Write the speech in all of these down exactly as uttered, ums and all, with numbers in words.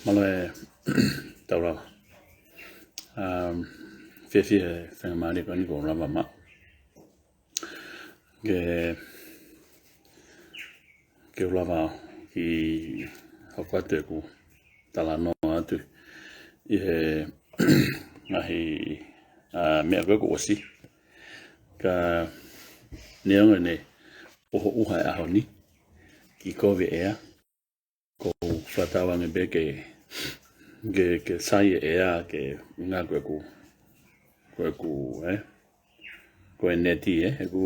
Mālō e taulava. Um, fiefia he faingamālie ko eni kuo lava maʻu ke, ke u lava ʻo hoko atu ʻeku talanoa atu ʻi he ngaahi, uh, meʻa ko ē kuo ʻosi. Ka neongo ʻene ʻoho ʻuha e ʻaho ni, kiʻi kovi e ʻea, ʻoku ou fakatauange pē ke, ke, ke sai e ʻea ke ngā ko ʻeku, ko ʻeku, eh? Ko e neti, eh? ʻOku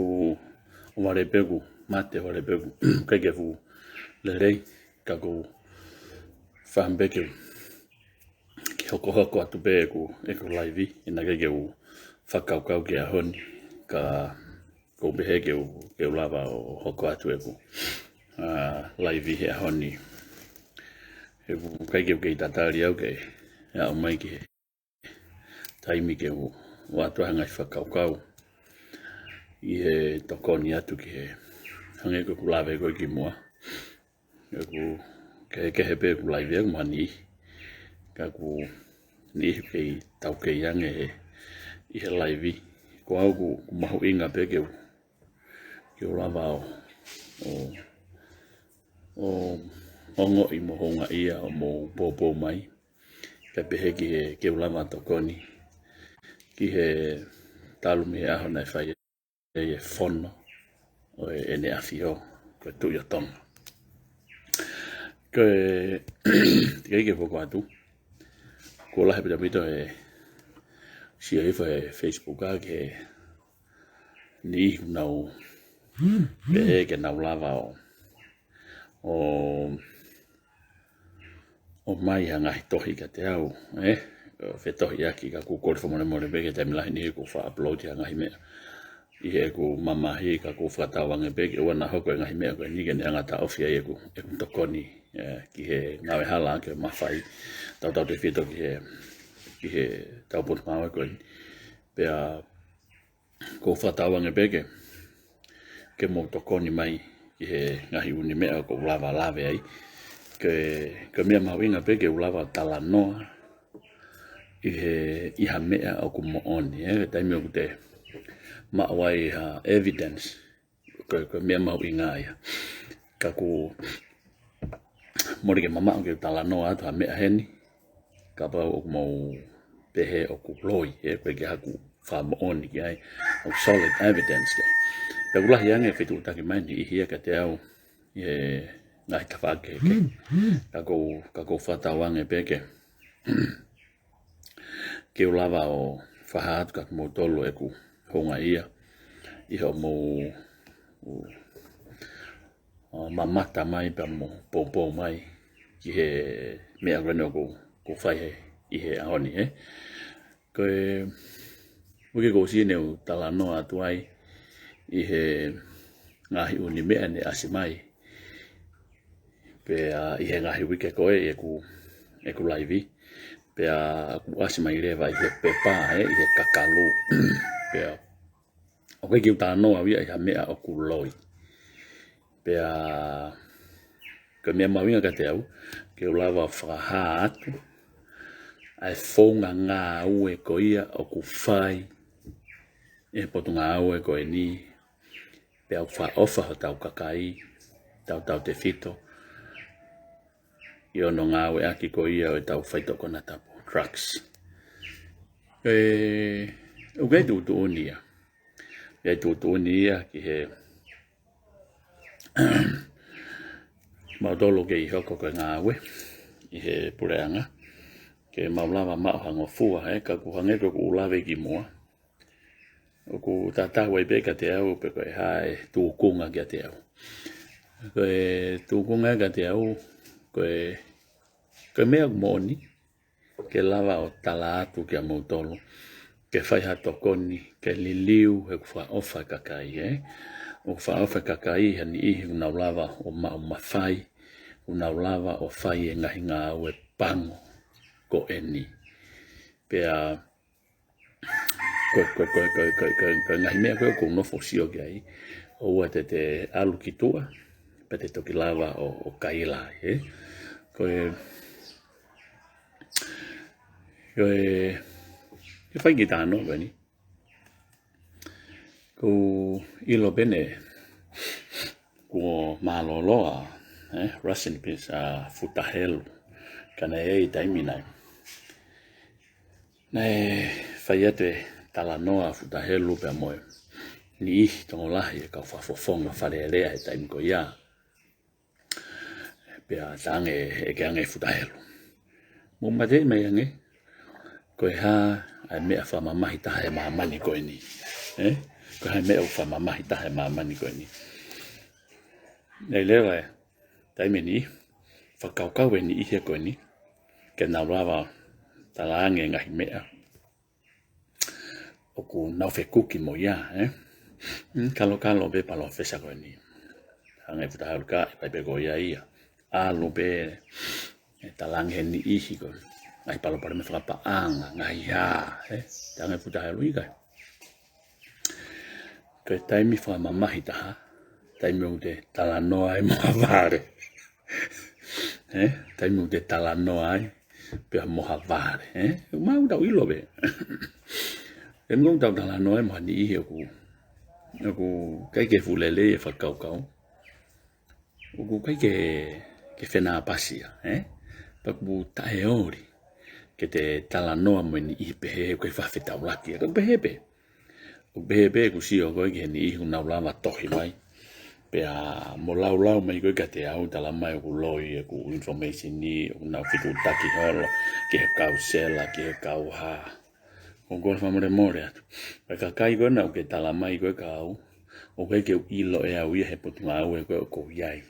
ou vale pē ʻoku mate, vale pē ʻoku ʻikai ke fuʻu lelei, ka ʻoku ou fakaʻamu pē ke, ke hokohoko atu pē ʻeku, ʻeku live, ʻi he ʻikai ke u fakakaukau ki he ʻaho ni, ka ʻoku ou pehē ke u, ke u lava ʻo hoko atu ʻeku, uh, live he ʻaho ni. ʻOku ʻikai ke u kei tatali au ke aʻu mai ki he taimi ke u, u ʻoatu ha ngaahi fakakaukau ʻi he tokoni atu ki he, hangē ko ʻeku lave ko ē kimuʻa. ʻOku kehekehe pē ʻeku live ʻeku mani. Ka ʻoku niʻihi kei taukei ange he, ʻi he live. Ko au ʻoku, ʻoku mahuʻinga pē ke u, ke u lava ʻo, ʻo, ʻo ongoʻi mo houngaʻia ʻo mo poupou mai. Kae pehē ki he, ke u lava tokoni ki he talu mei he ʻaho naʻe fai ai e fono ʻo e, ʻEne ʻAfio, ko e Tuʻi ʻo Tonga. Ko e, teʻeki ke u hoko atu, kuo lahi ʻaupito e sio hifo he Facebook ʻa e niʻihi ʻoku nau pehē ke nau lava ʻo, ʻo ʻomai ha ngaahi tohi kiate au, eh? ʻO fetohiʻaki, ka ʻoku ou kole fakamolemole pē ki he taimi lahi ni he ʻoku ou faʻa upload ha ngaahi meʻa ʻi heʻeku mamahi, ka ʻoku ou fakatauange pē ke ʻoua naʻa hoko e ngaahi meʻa ko eni ke ne hanga ʻo taʻofi ai ʻeku, ʻeku tokoni, eh, ki he ngāue hala ke mafai, tautautefito ki he, ki he tau potungāue ko eni. Pea ʻoku ou fakatauange pē ke, ke mou tokoni mai ki he ngaahi ʻū meʻa ʻoku ou lava lave ai. Ke, ke meʻa mahuʻinga pē ke u lava talanoa ʻi he, ʻi ha meʻa ʻoku moʻoni, eh, taimi ʻoku te maʻu ai ha evidence, ko e, ko e meʻa mahuʻinga ia. Ka ʻoku mole ke mamaʻo ke u talanoa atu ha meʻa heni, kapau ʻoku mou pehē ʻoku loi, eh, ʻoku ʻikai ke haku fakamoʻoni ki ai, ʻoku solid evidence ki ai. Pea ʻoku lahi ange fetuʻutaki mai e niʻihi ia kiate au ʻi he ngaahi tafaʻaki kehekehe. Ka ʻoku ou, ka ʻoku ou fakatauange pē ke, ke u lava ʻo fakahā atu kiate kimoutolu ʻeku houngaʻia ʻi hoʻomou, ʻo mamata mai pea mo poupou mai ki he meʻa ko eni ʻoku, ʻoku ou fai he, ʻi he ʻaho ni, eh? Ko e, uike kuo ʻosi ne u talanoa atu ai ʻi he ngaahi ʻū meʻa ne ʻasi mai. Pea ʻi he ngaahi uike ko ē ʻeku, ʻeku live. Pea kuo ʻasi mai leva ʻi he pepa, eh, ʻi he kakalu. Pea ʻoku ʻikai ke u talanoa au ia ʻi ha meʻa ʻoku loi. Pea ko e meʻa mahuʻinga kiate au ke u lava fakahā atu ʻa e founga ngāue ko ia ʻoku fai ʻe he potungāue ko eni, pea ʻoku fakaʻofa hotau kakai, tautautefito ʻi hono ngāueʻaki ko ia ʻo ʻetau faitoʻo konatapu, drugs. ʻE, ʻoku ʻikai tuʻutuʻuni ia. ʻIkai tuʻutuʻuni ia ki he mautolu kei hoko ko e ngāue ʻi he puleʻanga ke mau lava maʻu ha ngofua, eh, ka ʻoku hangē ko ʻeku lave kimuʻa. ʻOku tatau ai pē kiate au pe ko e hā e tūkunga kiate au. Ko e tūkunga kiate au, ko e, ko e meʻa ʻoku moʻoni ke lava ʻo tala atu kia moutolu, ke fai ha tokoni ke liliu heʻeku fakaʻofa e kakai, eh? ʻOku fakaʻofa e kakai ha niʻihi ʻoku nau lava ʻo maʻu mafai, ʻoku nau lava ʻo fai e ngaahi ngāue pango ko eni. Pea ko e, ko e, ko e ngaahi meʻa ko ē ʻoku ou nofo ʻo sio ki ai, ʻoua te te ʻalu ki tuʻa pea te toki lava ʻo, ʻo kaila ai, eh? Ko e, Ko e, ko e fai ki tano ko eni. Ko ʻilo pē eni, kuo mālōlō ʻa, eh, rest in peace, ʻa Futa Helu. Ka naʻe ʻi ai e taimi naʻe, naʻe fai atu e talanoa ʻa Futa Helu pea mo e niʻihi tokolahi e kau fakafofonga Fale Alea he taimi ko ia. Pea talaange ʻe he, ʻe he ange ʻe Futa Helu, mou mateʻi mai ange, ko e hā ʻa e meʻa fakamamahi taha ʻi māmani ko eni. Eh? Ko e hā e meʻa ʻoku fakamamahi taha ʻi māmani ko eni. Naʻe lava e taimi ni, fakakaukau e niʻihi ko eni, ke nau lava talaange e ngaahi meʻa ʻoku nau fekuki mo ia, eh? Mm, kalokalo pē palōfesa ko eni. Hangē Futa Helu ka, ʻikai pē ko ia ia. ʻAlu pē, eh, talaange he niʻihi ko e ngaahi palopalema fakapaʻanga, ngaahi hā, eh? Talaange Futa Helu ʻikai. Ko e taimi fakamamahi taha, taimi ʻoku te talanoa ai mo ha vale. Eh? Taimi ʻoku te talanoa ai pea mo ha vale, eh? Mau tau ʻilo pē. Taimi ʻoku tau talanoa ai mo ha niʻihi ʻoku, ʻoku ʻikai ke fuʻu lelei e fakakaukau, ʻoku ʻikai ke, ke fenāpasi ia, eh? Pea ʻoku taʻeoli ke te talanoa mo e niʻihi pehē, ʻoku ʻikai fakafetaulaki ia, ka ʻoku pehē pē. ʻOku pehē pē ʻeku sio ko ē ki he niʻihi ʻoku nau lava tohi mai. Pea mo laulau mai ko ē kiate au, talamai ʻoku loi ʻeku information ni, ʻoku nau fetuʻutaki holo ki he kau sela, ki he kau hā. ʻOku ou fakamolemole atu. Pea kakai ko ena ʻoku ke talamai ko ē kia au, ʻoku ʻikai ke u ʻilo ʻe au ia he potungāue ko ē ʻoku ou ʻi ai.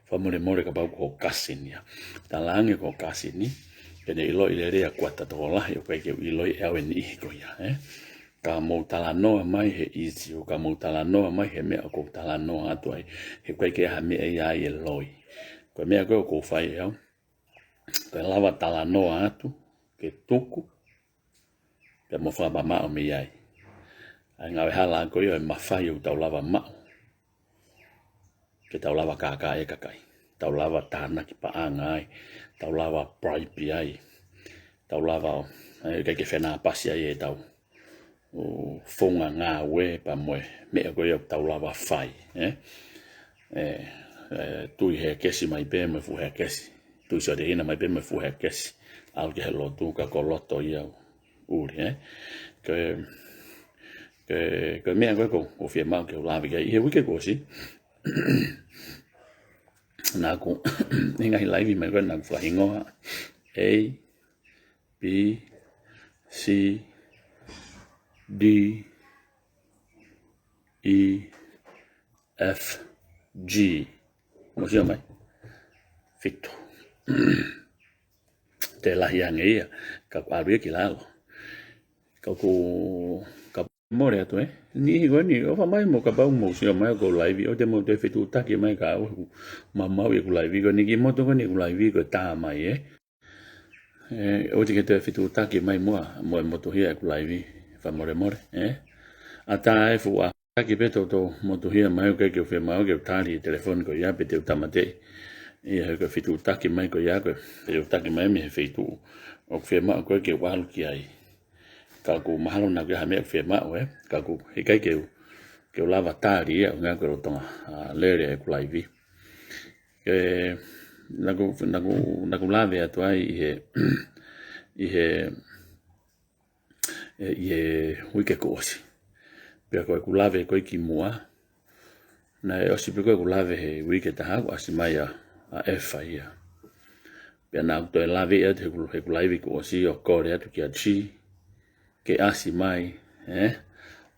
Fakamolemole kapau ko ho kasini ia. Talaange ko ho kasini, ke ne ʻiloʻi lelei ʻa e kuata tokolahi, ʻoku ʻikai ke u ʻiloʻi ʻe au e niʻihi ko ia, eh? Ka mou talanoa mai he ʻīsiu, ka mou talanoa mai he meʻa ʻoku ou talanoa atu ai, he ʻoku ʻikai ke ʻi ai ha meʻa ia ʻe loi. Ko e meʻa ko ē ʻoku ou fai ʻe au, ko e lava talanoa atu, ke tuku, pea mo fakamamaʻo mei ai ʻa e ngāue hala ko ia ʻo e mafai ʻoku tau lava maʻu. Ke tau lava kākaaʻi e kakai. Tau lava tānaki paʻanga ai. Tau lava bribe ai. Tau lava ʻo, eh, ʻikai ke fenāpasi ai ʻetau, ʻo, founga ngāue pea mo e meʻa ko ia ʻoku tau lava fai, eh? Eh, eh, tui hēkesi mai pē mo e fuʻu hēkesi. Tui sōtehina mai pē mo e fuʻu hēkesi. ʻAlu ki he lotu ka ko loto ia ʻuli, eh? Ko e, ko e, ko e meʻa ko ē ʻoku ou fiemaʻu ke u lave ki ai. ʻI he uike kuo ʻosi, naʻa ku, ʻi he ngaahi laivi mai ko ē naʻa ku fakahingoa A, B, C, D, E, F, G. Mou sio mai. Fitu. Toe lahi ange ia, ka ʻoku ʻalu ia ki lalo. Ka ʻoku, ka mole atu, eh? Niʻihi ko eni, ʻofa mai mo kapau mou sio mai ʻoku ou laivi, ʻoua te mou toe fetuʻutaki mai kia au, ʻoku mamau ʻeku laivi, ko eni ki motu ko eni ʻeku laivi ko e tā mai, eh? Eh, ʻoua te ke toe fetuʻutaki mai muʻa, mo e motuhia ʻeku laivi, fakamolemole, eh? ʻAtā e fuʻu ʻaho taki pē toutou motuhia mai ʻoku ʻikai ke u fiemaʻu ke u tali e telefoni ko ia pe te u tāmateʻi. ʻIo, he ko e fetuʻutaki mai ko ia ko e fetuʻutaki mai mei he feituʻu ʻoku fiemaʻu ko ē ke u ʻalu ki ai. Ka ʻoku mahalo naʻa ʻoku ʻi ai ha meʻa ʻoku fiemaʻu, eh? Ka ʻoku ʻikai ke u, ke u lava tali ia, ʻuhinga ko e lolotonga, ah, lele ʻeku laivi. Ke, naʻa ku, naʻa ku, naʻa ku lave atu ai ʻi he, ʻi he, ʻe, ʻi he uike kuo ʻosi. Pea ko ʻeku lave ko ē kimuʻa, naʻe ʻosi pē ko ʻeku lave he uike ʻe taha, kuo ʻasi mai ʻa, ʻa Efa ia. Pea naʻa ku toe lave atu he ʻeku, he ʻeku laivi kuo ʻosi ʻo kole atu kia Chi ke ʻasi mai, eh?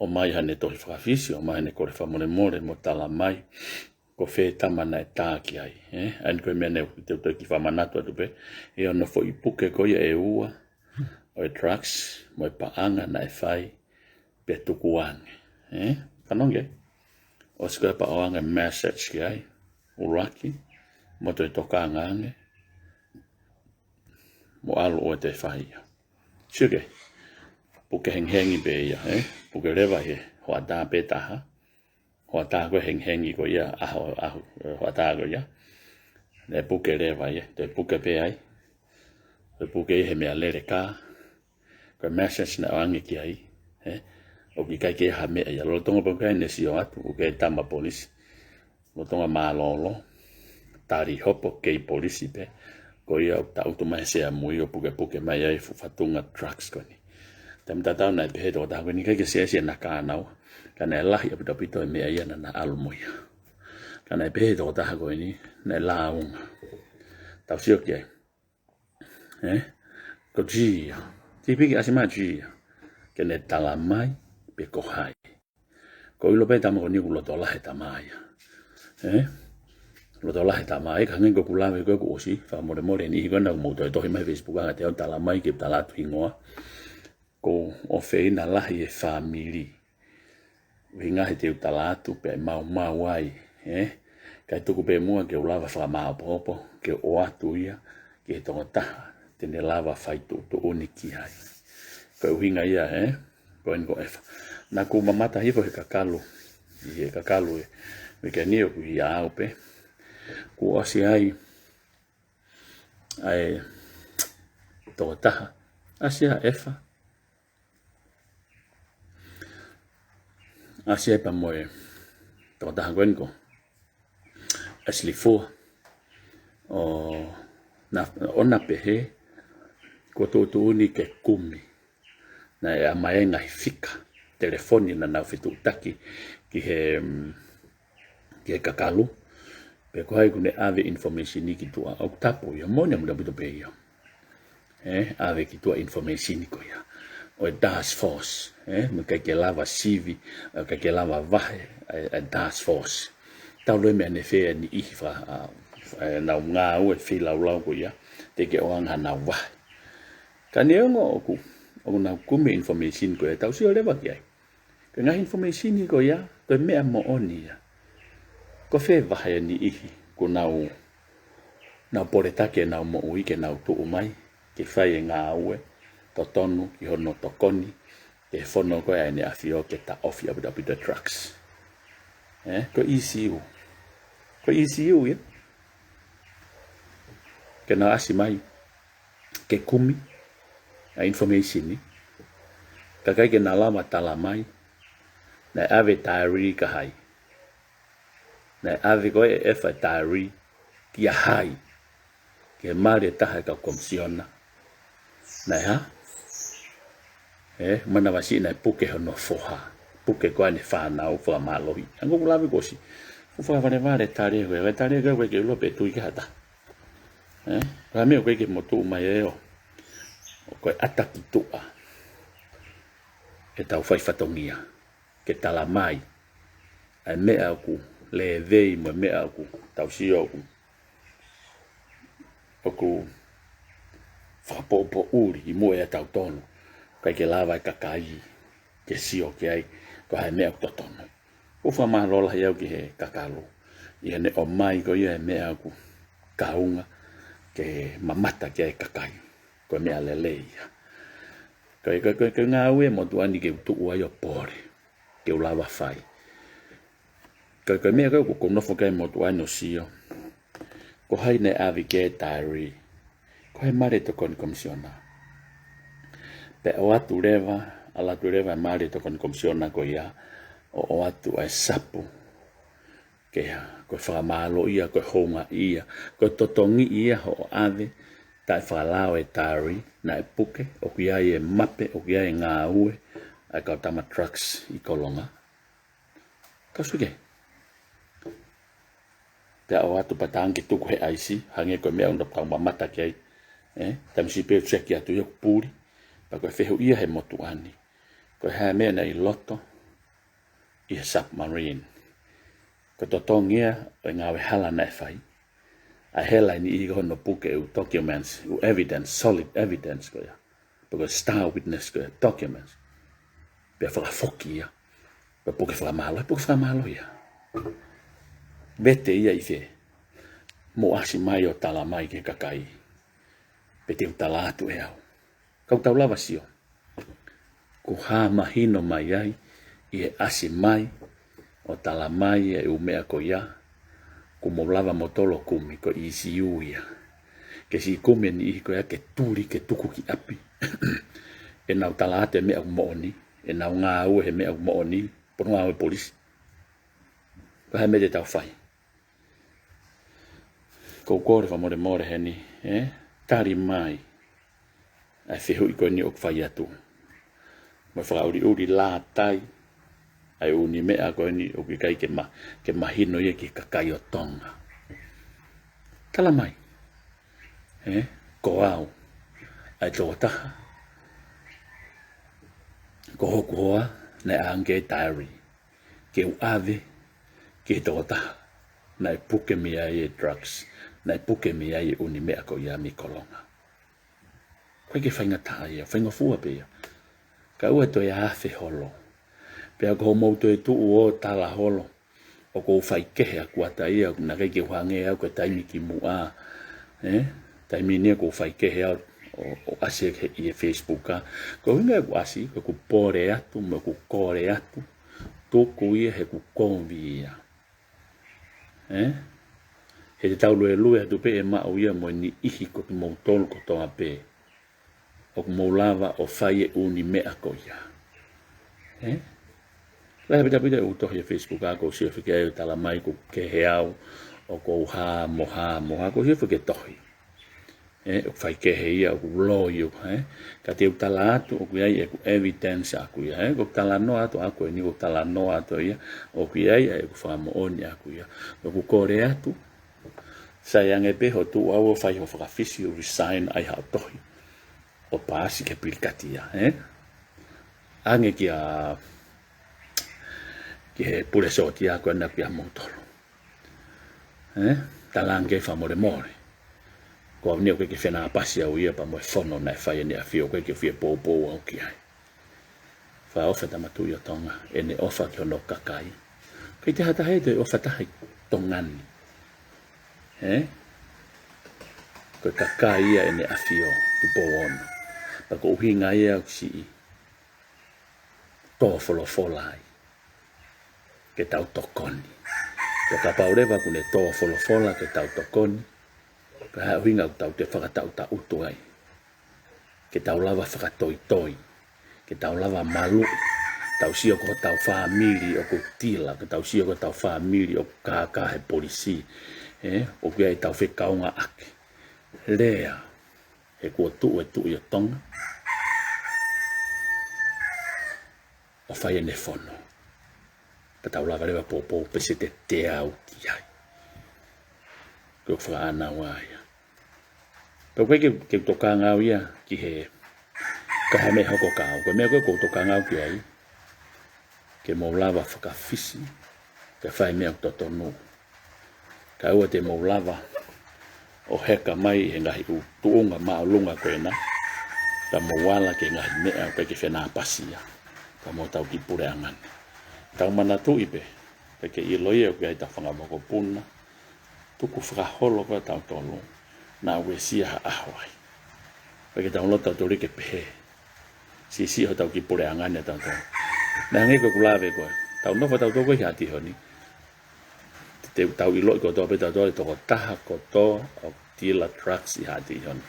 ʻOmai haʻane tohi fakafisi, ʻomai haʻane kole fakamolemole mo talamai ko fē tama naʻe tā ki ai, eh? ʻA eni ko e meʻa naʻe u te u toe kiʻi fakamanatu atu pē, ʻi hono foʻi puke ko ia ʻe ua ʻo e drugs mo e paʻanga naʻe fai pea tukuange, eh? Fanongo ki ai. ʻOsi ko ē paʻoange message ki ai, ʻuluaki, mo toe tokangaange, mo ʻalu ʻo toe fai ia. Sio ki ai. Puke hengihengi pē ia, eh? Puke leva he hoʻatā pē taha. Hoʻatā ko ē hengihengi ko ia, ʻaho, ʻaho, eh, hoʻatā ko ia. Naʻe puke leva ia, toe puke pē ai. Ko e puke ia he meʻalele kā, ko e message naʻe ʻoange ki ai, ē? ʻOku ʻikai ke ʻi ai ha meʻa ia. Lolotonga pē ʻoku ʻikai ne sio atu, ʻoku ʻikai tama polisi. Lolotonga mālōlō, tali hopo kei polisi pē. Ko ia ʻoku tangutu mai Sea Mui ʻo pukepuke mai ai fuʻu fatunga drugs ko eni. Taimi tatau naʻe pehē tokotaha ko eni ʻikai ke siasi ʻena kānau. Ka naʻe lahi ʻaupito ʻaupito e meʻa ia naʻa na ʻalu mo ia. Ka naʻe pehē tokotaha ko eni, naʻe lāunga. Tau sio ki ai. Ē? Ko G ia. Tipiki ʻasi mai G ia. Ke ne tala mai pe ko hai. Ko e ʻilo pē tama ko eni ʻoku loto lahi e tama ia. Ē? Loto lahi e tama ia, ka hangē ko ʻeku lave ko ē kuo ʻosi, fakamolemole e niʻihi ko ena ʻoku mou toe tohi mai Facebook ʻa e te au tala mai ke tala atu hingoa. Ko e ʻofeina lahi e fāmili. ʻUhinga he te u tala atu pea maumau ai, ē? Kae tuku pē muʻa ke u lava fakamāopoopo, ke u ʻoatu ia ki he tokotaha te ne lava fai tuʻutuʻuni ki ai. Ko e ʻuhinga ia, ē? Ko eni ko ʻEfa. Naʻa ku mamata hifo he kakalu, ʻi he kakalu ē, mekeni ʻoku ʻi au pē. Kuo ʻasi ai ʻa e tokotaha. ʻAsi ʻa ʻEfa. ʻAsi ai pea mo e tokotaha ko eni ko Ashley Fua. ʻO na, ʻo na pehē, kuo tuʻutuʻuni ke kumi. Naʻe ʻomai e ngaahi fika telefoni naʻa nau fetuʻutaki ki he, mm, ki he kakalu. Pe ko hai ʻoku ne ʻave information ki tuʻa, ʻoku tapu ia, moʻoni ʻaupito pē ia. Ē, ʻave ki tuʻa information ko ia. ʻO e task force, ē, mou ʻikai ke lava sivi, ʻikai ke lava vahe, ʻa e, ʻa e task force. Tau lue meʻa ne fē e niʻihi fa, ʻa, ʻa, nau ngāue feilaulau ko ia, teʻeki ke ʻoange hanau vahe. Ka neongo ʻoku, ʻoku nau kumi information ko ia, tau sio leva ki ai. Ko e ngaahi information ko ia, ko e meʻa moʻoni ia. Ko fē vahe e niʻihi, ʻoku nau, nau poletaki ʻenau moʻui ke nau tuʻu mai, ke fai e ngāue totonu ki hono tokoni, ke fono ko ē ʻa ʻEne ʻAfio ke taʻofi ʻaupito ʻaupito e drugs. Ē, ko e ʻīsiu. Ko e ʻīsiu ia. Ke nau ʻasi mai ke kumi ʻa e information ni. Kae ʻikai ke na lava tala mai, naʻe ʻave e taeri kia hai. Naʻe ʻave ko ē ʻe ʻEfa e taeri kia hai. Ki he mali ʻe taha e kau komisiona. Naʻe hā? Ē, manavasiʻi naʻe puke hono foha. Puke ko ʻene fānau fakamālohi. Hangē ko ʻeku lave kuo ʻosi. Ko e fakavalevale e tali ko ē, e tali ko ē ʻoku ʻikai ke u ʻilo pe ʻe tui ki ai ha taha. Ē? Ko e meʻa ʻoku ʻikai ke motuʻa mai ē ʻo. Ko e ʻata ki tuʻa. ʻEtau fai fatongia. Ke tala mai. ʻA e meʻa ʻoku lēvei mo e meʻa ʻoku tau sio ʻoku. ʻOku fakapoʻupoʻuli ʻi muʻa ʻia tautolu. ʻIkai ke lava e kakai ke sio ki ai, ko e hā e meʻa ʻoku totonu. ʻOku fakamālō lahi au ki he kakalu. ʻI heʻene ʻomai ko ia e meʻa ʻoku kaunga ke mamata ki ai e kakai. Ko e meʻa lelei ia. Ko e, ko e, ko e, ko e ngāue motuʻa ni ke u tuʻu ai ʻo pole. Ke u lava fai. Ko e, ko e meʻa ko ē ʻoku ou nofo ki ai motuʻa ni ʻo sio. Ko hai naʻe ʻave ki ai e taeri. Ko hai e mali e tokoni komisiona. Pea ʻoatu leva, ʻalu atu leva e mali e tokoni komisiona ko ia, ʻo ʻoatu ʻa e sapu. Ke hā, ko e fakamālō ia, ko e houngaʻia, ko e totongi ia hoʻo ʻave, taʻe fakalao e taeri, naʻe puke, ʻoku ʻi ai e mape, ʻoku ʻi ai e ngāue, ʻa e kau tama drugs ʻi Kolonga. Ka suke. Pea ʻoatu pea tangi tuku he ʻaisi, hangē ko e meʻa ʻoku tau mamata ki ai. Ē, taimi siʻi pē u check atu ia ʻoku puli, pea ko e fehuʻi ia he motuʻa ni. Ko e hā e meʻa naʻe ʻi loto, ʻi he submarine. Ko e totongi ia ʻo e ngāue hala naʻe fai. ʻA e hela ʻe niʻihi ko hono puke ʻū documents, ʻū evidence, solid evidence ko ia. Pe ko e star witness ko ia, documents. Pea fakafoki ia. Pea puke fakamālō, puke fakamālō ia. Vete ia ʻi fē. Mou ʻasi mai ʻo tala mai ki he kakai. Pe te u tala atu ʻe au. Ka ʻoku tau lava sio. Ko e hā mahino mai ai, ʻi he ʻasi mai, ʻo tala mai e ʻū meʻa ko ia, kuo mou lava moutolu ʻo kumi ko e ʻīsiu ia. Ke siʻi kumi e niʻihi ko ia ke tuli ke tuku ki ʻapi. ʻEnau tala atu e meʻa ʻoku moʻoni, ʻenau ngāue he meʻa ʻoku moʻoni, pea nau ngāue polisi. Ko e hā e meʻa te tau fai? Ko u kole fakamolemole heni, ē? Tali mai ʻa e fehuʻi ko eni ʻoku fai atu. Mo e fakaʻuliʻuli lātai ʻa e ʻū meʻa ko eni ʻoku ʻikai ke ma-, ke mahino ia ki he kakai ʻo Tonga. Tala mai, ē? Ko au, ʻa e tokotaha, ko hoku hoa, naʻe ʻange diary ke u ʻave ki he tokotaha naʻe puke mei ai e drugs, naʻe puke mei ai e ʻū meʻa ko ia mei Kolonga. ʻOku ʻikai ke faingataʻa ia, faingofua pē ia. Kae ʻoua toe afe holo. Pea ko hoʻomou toe tuʻu ʻo tala holo ʻoku ou faikehe ʻaku ʻata ia, naʻe ʻikai ke u hangē au ko e taimi kimuʻa, ē? Taimi ni ʻoku ou faikehe au ʻo, ʻo ʻasi ʻi he Facebook ā. Ko e ʻuhinga ʻeku ʻasi, ko ʻeku pole atu, mo ʻeku kole atu, tuku ia he ʻoku kovi ia. Ē? He te tau luelue atu pē ʻe maʻu ia mo e niʻihi ko kimoutolu kotoa pē ʻoku mou lava ʻo fai e ʻū meʻa ko ia. Ē? Lahi pē tapu ʻi he ʻū tohi ʻa e Facebook ā, ʻoku ou sio feke ai ʻo tala mai ʻoku kehe au, ʻoku ou hā mo hā mo hā, ʻoku ou sio feke tohi. Ē, ʻoku faikehe ia, ʻoku loi, ʻoku, ē? Ka te u tala atu, ʻoku ʻi ai ʻeku evidence ʻaku ia, ē? ʻOku ou talanoa atu ʻaku eni, ʻoku ou talanoa atu ia, ʻoku ʻi ai ʻa ʻeku fakamoʻoni ʻaku ia. ʻOku ou kole atu, sai ange pē hoʻo tuʻu ʻo fai hoʻo fakafisi, ʻo resign ai haʻo tohi ʻo paasi ki he pilikatia, ē? ʻAnge kia, ki he pule sōtia ko ena kia moutolu. Ē? Tala ange fakamolemole. Ko au ni ʻoku ʻikai ke fenāpasi au ia pea mo e fono naʻe fai ʻe he ʻAfio, ʻoku ʻikai ke u fie poupou au ki ai. Fakaʻofa Tama Tuʻi ʻo Tonga, ʻene ʻofa ki hono kakai. ʻIkai te ha taha ia ʻe toe ʻofa taha ʻi Tonga ni. Ē? Ko e kakai ia ʻene ʻAfio, Tupou Ono. Pea ko e ʻuhinga ia ʻoku siʻi tō folofola ai ke tau tokoni. Pea kapau leva ʻoku ne tō folofola ke tau tokoni, ko e hā e ʻuhinga ʻoku tau toe fakataʻutaʻutu ai? Ke tau lava fakatoitoi, ke tau lava maluʻi, tau sio ko hotau fāmili ʻoku tila, ke tau sio ko hotau fāmili ʻoku kākā he polisi, ē, ʻoku ʻi ai ʻetau fekaungāʻaki. Lea, he kuo tuʻu e Tuʻi ʻo Tonga ʻo fai ʻene fono. Pea tau lava leva poupou pē siʻi te te au ki ai. Ko e fakaʻānaua ia. Pea ʻoku ʻikai ke, ke u tokanga au ia ki he, ka he meʻa hoko kau. Ko e meʻa ko ē ʻoku ou tokanga au ki ai, ke mou lava fakafisi, ke fai e meʻa ʻoku totonu. Kae ʻoua te mou lava ʻo heka mai he ngaahi ʻū tuʻunga māʻolunga ko ena, ka mou ala ki he ngaahi meʻa ʻoku ʻikai ke fenāpasi ia, ka mo hotau kiʻi puleʻanga ni. Tau manatuʻi pē, ʻikai ke ʻilo ia ʻoku ʻi ai ʻetau fanga mokopuna, tuku fakaholo ko ē ʻa tautolu, naʻa uesia ha ʻaho ai. ʻIkai ke tau loto tautolu ke pehē. Siʻisiʻi hotau kiʻi puleʻanga ni ʻa tautolu. Naʻe hangē ko ʻeku lave ko ē. Tau nofo tautolu ko ē ʻi Haati Honi. Te tau ʻiloʻi kotoa pē tautolu e tokotaha kotoa ʻoku tila drugs ʻi Haati Honi.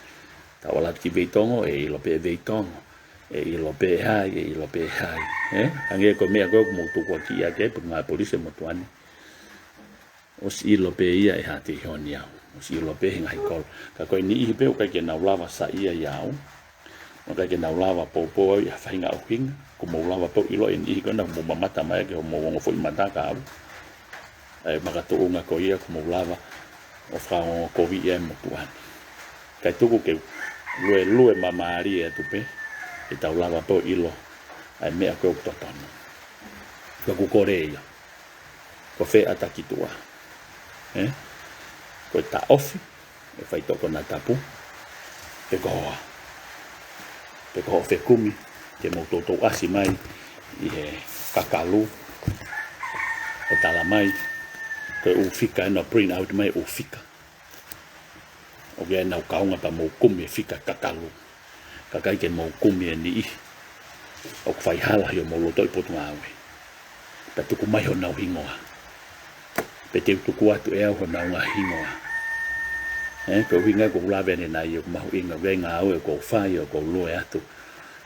Tau ala ki Veitongo, ʻe ʻilo pē ʻe Veitongo. ʻE ʻilo pē ʻe hai, ʻe ʻilo pē ʻe hai. Ē? Hangē ko e meʻa ko ē ʻoku mou tukuakiʻi ʻaki e puna polisi ʻo e motuʻa ni. ʻOsi ʻilo pē ia ʻe Haati Honi au. ʻOsi ʻilo pē he ngaahi kolo. Ka ko e niʻihi pē ʻoku ʻikai ke nau lava saiʻia au. ʻOku ʻikai ke nau lava poupou au ʻi ha faʻahinga ʻuhinga. ʻOku mou lava pē ʻo ʻiloʻi e niʻihi ko ena ʻoku mou mamata mai ʻaki hoʻomou ongo foʻi mata ka au. ʻA e makatuʻunga ko ia ʻoku mou lava ʻo fakaongoongokoviʻi ai e motuʻa ni. Kae tuku ke luelue māmālie atu pē, ke tau lava pē ʻo ʻilo ʻa e meʻa ko ē ʻoku totonu. Ka ʻoku ou kole ia. Ko fē ʻata ki tuʻa? Ē? Ko e taʻofi ʻe he faitoʻokonatapu, pe ko e hoa? Pe ko hoʻo fekumi ke mou toutou ʻasi mai ʻi he kakalu ʻo tala mai, ko e ʻū fika ena, print out mai e ʻū fika. ʻOku ʻi ai ʻenau kaunga pea mou kumi e fika kakalu. Ka ʻikai ke mou kumi e niʻihi ʻoku faihala ʻi homou lotoʻi potungāue. Pea tuku mai honau hingoa. Pea te u tuku atu ʻe au honau ngaahi hingoa. Ē, ko e ʻuhinga ia ʻoku ou lave ʻanenai ʻoku mahuʻinga, ʻoku ʻi ai e ngāue ʻoku ou fai, ʻoku ou lue atu.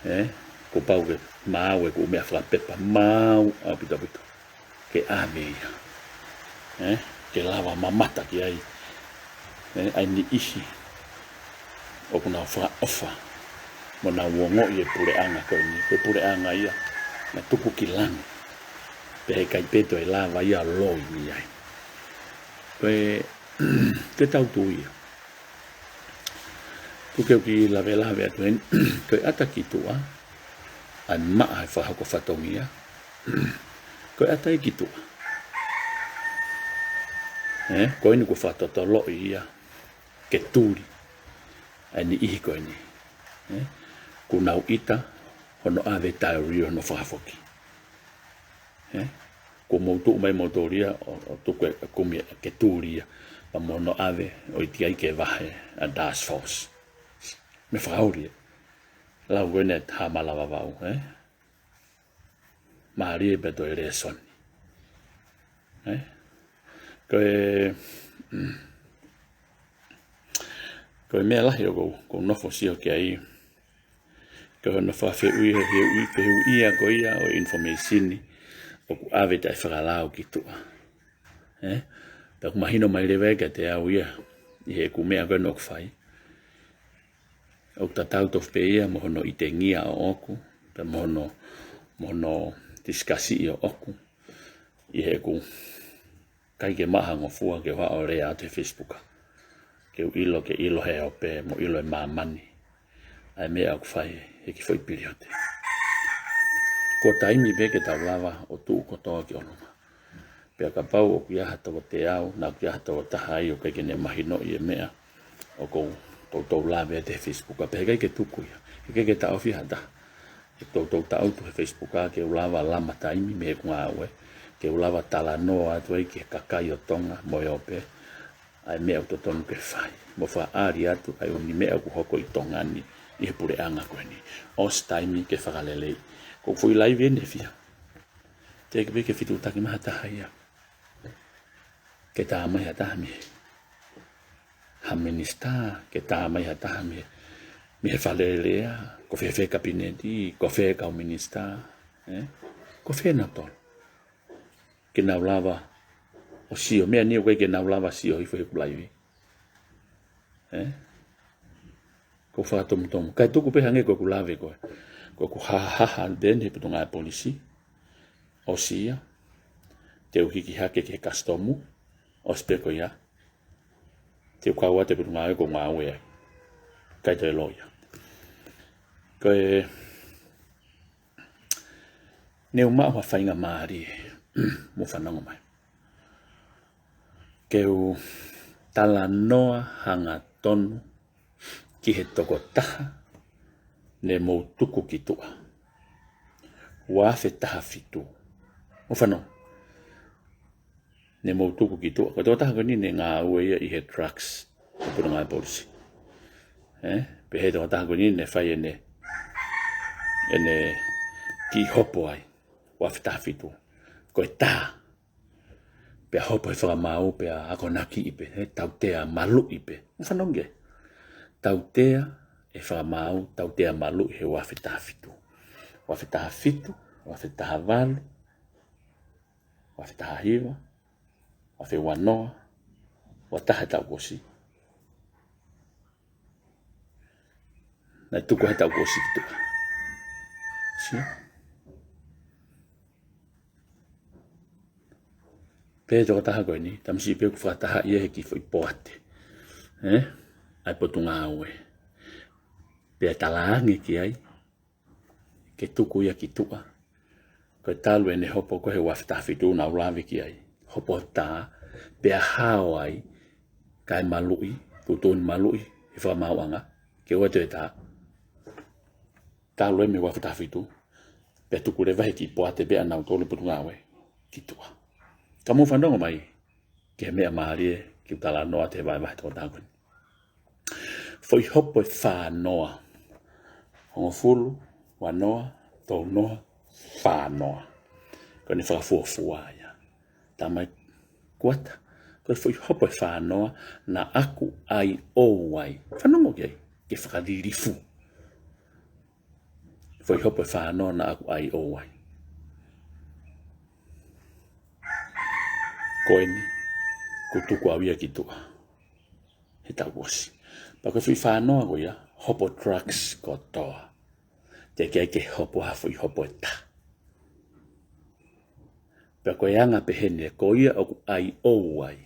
Ē, kuo pau ke maau ʻeku meʻa fakapepa, maau ʻaupito ʻaupito. Ke ʻave ia. Ē, ke lava mamata ki ai. Ē, ʻa e niʻihi ʻoku nau fakaʻofa mo nau ongoʻi e puleʻanga ko eni, ko e puleʻanga ia naʻe tuku ki langi. Pea heʻikai pē toe lava ia ʻo loi mei ai. Ko e, ko e tautuʻa ia. Tuku ke u kiʻi lavelave atu heni, ko e ʻata ki tuʻa, ʻa e maʻa he fakahoko fatongia, ko e ʻata ia ki tuʻa. Ē, ko eni kuo fakatotoloʻi ia ke tuli ʻa e niʻihi ko eni. Ē, kuo nau ʻita hono ʻave tauri hono fakafoki. Ē, kuo mou tuʻu mai moutolu ia ʻo, ʻo tuku e kumi ke tuli ia, pea mo hono ʻave ʻo ʻiti ai ke vahe ʻa e task force. Meʻa fakaoli ē. Lau ko eni ʻa Hamala Vavau, ē? Mālie pea toe lēsoni. Ē? Ko e, mm, ko e meʻa lahi ʻoku ou, ʻoku ou nofo ʻo sio ki ai, ko hono fakafehuʻi, fehuʻi, fehuʻia ko ia ʻo e information ʻoku ʻave taʻefakalao ki tuʻa. Ē? Pea ʻoku mahino mai leva ia kiate au ia, ʻi heʻeku meʻa ko eni ʻoku fai. ʻOku tatau tofu pē ia mo hono ʻitengia ʻoʻoku, pea mo hono, mo hono tisikasiʻi ʻoʻoku. ʻI heʻeku ʻikai ke maʻu ha ngofua ke u haʻu ʻo lea atu he Facebook. Ke u ʻilo, ke ʻilo he ope, mo ʻilo ʻe māmani ʻa e meʻa ʻoku fai he kiʻi foʻi piliote. Ko e taimi pē ke tau lava ʻo tuʻu kotoa ki ʻolunga. Pea kapau ʻoku ʻi ai ha toko teau, naʻa ʻoku ʻi ai ha toko taha ai ʻoku ʻikai ke ne mahinoʻi e meʻa ʻoku ou toutou lave atu he Facebook, pea heʻikai ke tuku ia. Heʻikai ke taʻofi ha taha. ʻOku ou toutou taʻutu he Facebook ke u lava lama taimi mei heʻeku ngāue, ke u lava talanoa atu ai ki he kakai ʻo Tonga mo e ope, ʻa e meʻa ʻoku totonu ke fai. Mo fakaʻali atu ʻa e ʻū meʻa ʻoku hoko ʻi Tonga ni, ʻi he puleʻanga ko eni. ʻOsi taimi ke fakaleleiʻi. Ko e foʻi laivi eni ʻe fiha. Teʻeki pē ke fetuʻutaki mai ha taha ia. Ke tā mai ha taha mei he, ha minisitā, ke tā mai ha taha mei he, mei he Fale Alea, ko fē fē kapineti, ko fē kau minisitā, ē? Ko fē nautolu ke nau lava ʻo sio, meʻa ni ʻoku ʻikai ke nau lava sio hifo heʻeku laivi. Ē? Ko e fakatomitomi. Kae tuku pē hangē ko ʻeku lave ko ē. Ko ʻeku hahaha atu pē eni he Potungāue Polisi. ʻOsi ia. Te u hiki hake ki he kasitomu. ʻOsi pē ko ia. Te u kau atu he Potungāue ʻoku ou ngāue ai. ʻIkai toe loi ia. Ko e Ne u maʻu ha faingamālie, mou fanongo mai. Ke u talanoa hangatonu ki he tokotaha ne mou tuku ki tuʻa. Ua afe taha fitu. Mou fanongo. Ne mou tuku ki tuʻa. Ko e tokotaha ko eni ne ngāue ia ʻi he drugs, he Potungāue Polisi. Ē? Pehē tokotaha ko eni ne fai ʻene, ʻene kiʻi hopo ai. Ua afe taha fitu. Ko e tā. Pea hopo he fakamaau, pea akonakiʻi pē, ē, tautea maluʻi pē. Mou fanongo ki ai. Tautea ʻe fakamaau, tautea maluʻi he ua afe taha fitu. Ua afe taha fitu, ua afe taha valu, ua afe taha hiva, ua afe ua noa, ua taha he taʻu kuo ʻosi. Naʻe tuku he taʻu kuo ʻosi ki tuʻa. Sio? Pehē tokotaha ko eni, tamasiʻi pē ʻoku fakatahaʻi ia he kiʻi foʻi poate. Ē? ʻA e Potungāue. Pea talaange ki ai, ke tuku ia ki tuʻa. Ko e talu ʻene hopo ko ē he ua afe taha fitu naʻa ku lave ki ai. Hopo tā, pea hao ai, kae maluʻi, tuʻutuʻuni maluʻi, he fakamaauʻanga, ke ʻoua toe tā. Talu ē mei he ua afe taha fitu, pea tuku leva he kiʻi poate pē ʻa nautolu Potungāue ki tuʻa. Ka mou fanongo mai, ki he meʻa mālie, ke u talanoa atu he vahevahe tokotaha ko eni. Foʻi hopo ʻe fā noa. Hongofulu, ua noa, tolu noa, fā noa. Ko ʻene fakafuofua ia. Tā mai kuata, ko Ko e foʻi hopo ʻe fā noa naʻa ku ʻai ʻo ai. Fanongo ki ai, ke fakalilifu. Foʻi hopo ʻe fā noa naʻa ku ʻai ʻo ai. Ko eni, kuo tuku au ia ki tuʻa he taʻu kuo ʻosi. Pea ko e foʻi fā noa ko ia, hopo drugs kotoa. Teʻeki ai ke hopo ha foʻi hopo ʻe taha. Pea ko e anga pē heni, ko ia ʻoku ʻai ʻo ai.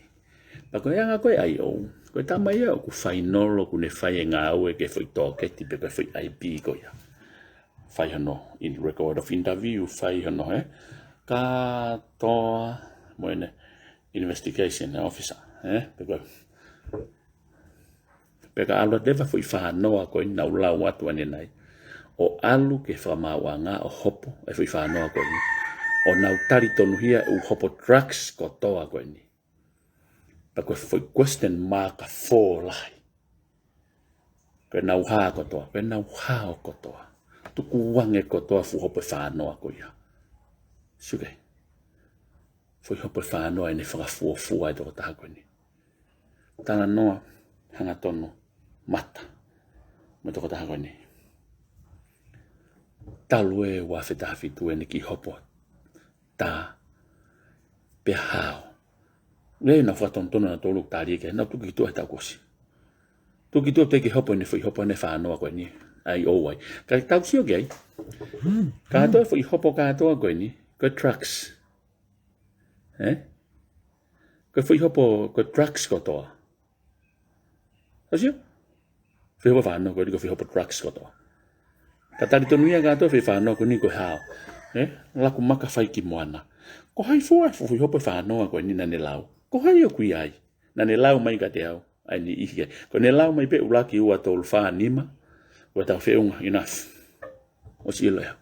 Pea ko e anga ko ē ʻai ʻo, ko e tama ia ʻoku fainolo, ʻoku ne fai e ngāue ki he foʻi toketi pe ko e foʻi I P ko ia. Fai hono in record of interview, fai hono, ē, kātoa mo ʻene investigation officer, ē, pe ko e Pea ka ʻalu atu leva foʻi fā noa ko eni naʻa ku lau atu ʻanenai. ʻO ʻalu ki he fakamaauʻanga ʻo hopo e foʻi fā noa ko eni. ʻO nau talitonuhia e ʻū hopo drugs kotoa ko eni. Pea ko e foʻi question mark ʻe fā lahi. Ko ʻenau hā kotoa, ko ʻenau hao kotoa. Tukuange kotoa fuʻu hopo ʻe fā noa ko ia. Sio ki ai. Foʻi hopo ʻe fā noa ʻene fakafuofua e tokotaha ko eni. Talanoa hangatonu mata mo e tokotaha ko eni. Talu e ua afe taha fitu ʻene kiʻi hopo tā pea hao. Lele naʻa ku fakatonutonu nautolu ʻo tali ke nau tuku ki tuʻa he taʻu kuo ʻosi. Tuku ki tuʻa teʻeki hopo ʻene foʻi hopo ʻene fā noa ko eni. ʻAi ʻo ai. Ka tau sio ki ai. Kātoa e foʻi hopo kātoa ko eni. Ko e drugs. Ē? Ko e foʻi hopo, ko e drugs kotoa. Tau sio? Foʻi hopo fā noa ko eni ko e foʻi hopo drugs kotoa. Ka talitonuhia kātoa e foʻi fā noa ko eni ko e hao. Ē? Laku maka fai ki moana. Ko hai fua e foʻi hopo fā noa ko eni naʻa ne lau? Ko hai ʻoku ʻi ai? Naʻa ne lau mai kiate au. ʻAi ni ʻihi ai. Ko ʻene lau mai pē ʻuluaki ua tolu fā nima. Ua tau feʻunga enough. ʻOsi ʻilo ia.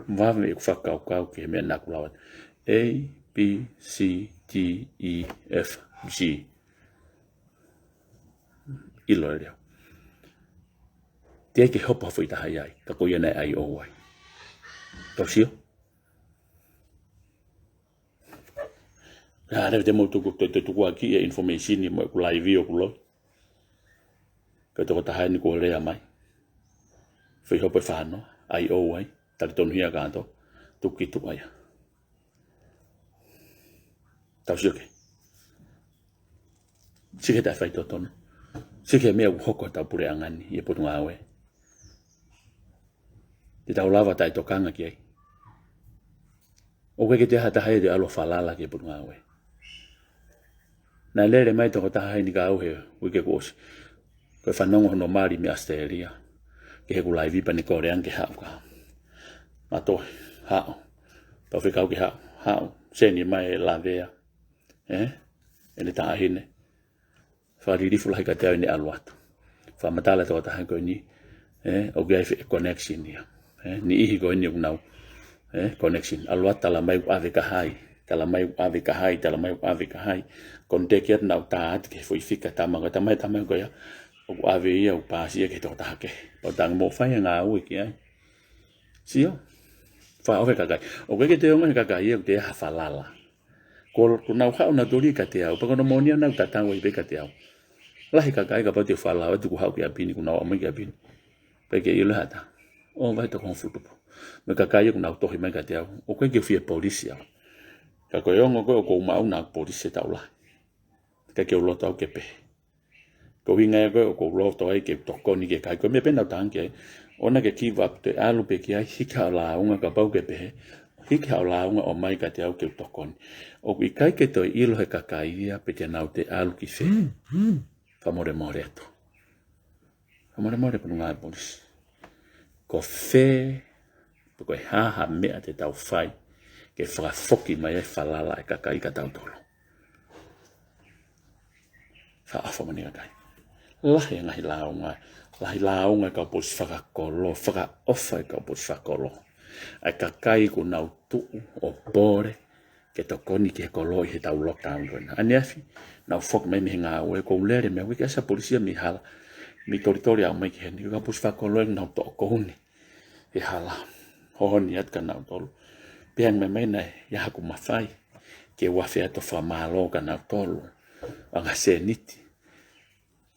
Vave ʻeku fakakaukau ki he meʻa naʻa ku lau atu. A, B, C, D, E, F, G. ʻIlo e lea. Teʻeki hopo ha foʻi taha ʻi ai. Ka ko ia naʻe ʻai ʻo ai. Tau sio? Ka leva te mou tuku, te, te tuku ʻaki e information mo ʻeku live ʻoku loi. Ko e tokotaha eni kuo lea mai. Foʻi hopo ʻe fā noa, ʻai ʻo ai, talitonuhia kātoa, tuku ki tuʻa ia. Tau sio ki ai. Sio ki he taʻefaitotonu. Sio ki he meʻa ʻoku hoko he tau puleʻanga ni, ʻi he potungāue. Te tau lava taʻetokanga ki ai. ʻOku ʻikai ke toe ʻi ai ha taha ia te ʻalu ʻo falala ki he potungāue. Naʻe lele mai tokotaha eni kia au he uike kuo ʻosi. Ko e fanongo hono mali mei ʻAositelēlia. Ki heʻeku live pea ne kole ange ke haʻu ka. Mātuʻa, haʻu. Tau fekau ke haʻu, haʻu. Seni mai e lavea. Ē? ʻEne taʻahine. Fakalilifu lahi kiate au ʻene ʻalu atu. Fakamatala e tokotaha ko eni, ē, ʻoku ʻi ai e connection ia. Ē, niʻihi ko eni ʻoku nau, ē, connection. ʻAlu atu tala mai ʻoku ʻave kia hai, tala mai ʻoku ʻave kia hai, tala mai ʻoku ʻave kia hai. Contact ia naʻa ku tā atu ki he foʻi fika tama ko, tama, tama ko ia, ʻoku ʻave ia, ʻoku paasi ia ki he tokotaha kehe. Pea u talaange mou fai e ngāue ki ai. Sio? Fakaʻofa e kakai. ʻOku ʻikai ke toe ongo he kakai ia, ʻoku toe ʻi ai ha falala. Ko, ko ʻenau haʻu nautolu ia kiate au, pea ko hono moʻoni ia naʻa nau tatau ai pē kiate au. Lahi e kakai kapau te u falala atu kuo haʻu ki ʻapi ni, kuo nau ō mai ki ʻapi ni. Pea ʻikai ke ʻilo ha taha. ʻO vahe toko hongofulu tupu. Mo e kakai ia kuo nau tohi mai kiate au. ʻOku ʻikai ke u fie polisi au. Ka ko e ongo ko ē ʻoku ou maʻu naʻa ku polisi he taʻu lahi. ʻIkai ke u loto au ke pehē. Ko e ʻuhinga ia ko ē ʻoku ou loto ai ke u tokoni ki he kakai. Ko e meʻa pē naʻa ku talaange ki ai. ʻOua naʻa ke give up, toe ʻalu pē ki ai, hiki haʻo lāunga kapau ʻoku ke pehē. Hiki haʻo lāunga ʻo ʻomai kiate au ke u tokoni. ʻOku ʻikai ke toe ʻilo he kakai ia pe te nau toe ʻalu ki fē. Fakamolemole atu. Fakamolemole Potungāue Polisi. Ko fē, pe ko e hā ha meʻa te tau fai, ke fakafoki mai ai e falala e kakai kia tautolu. Fakaʻofa mo e kakai. Lahi e ngaahi lāunga, lahi lāunga e kau polisi fakakolo, fakaʻofa e kau polisi fakakolo. ʻA e kakai kuo nau tuʻu ʻo pole, ke tokoni ki he kolo ʻi he tau lockdown ko ena. ʻAneafi, naʻa ku foki mai mei he ngāue, ʻoku ou lele mei ai, ʻoku ʻikai ke ʻasi ha polisi ia mei hala, mei Tolitoli ʻo aʻu mai ki heni, ko e kau polisi fakakolo ʻoku nau toʻo kouni he hala. Hohoni atu kia nautolu. Pea hangē mai naʻe ʻi ai haʻaku mafai ke u afe atu ʻo fakamālō kia nautolu. anga sēniti.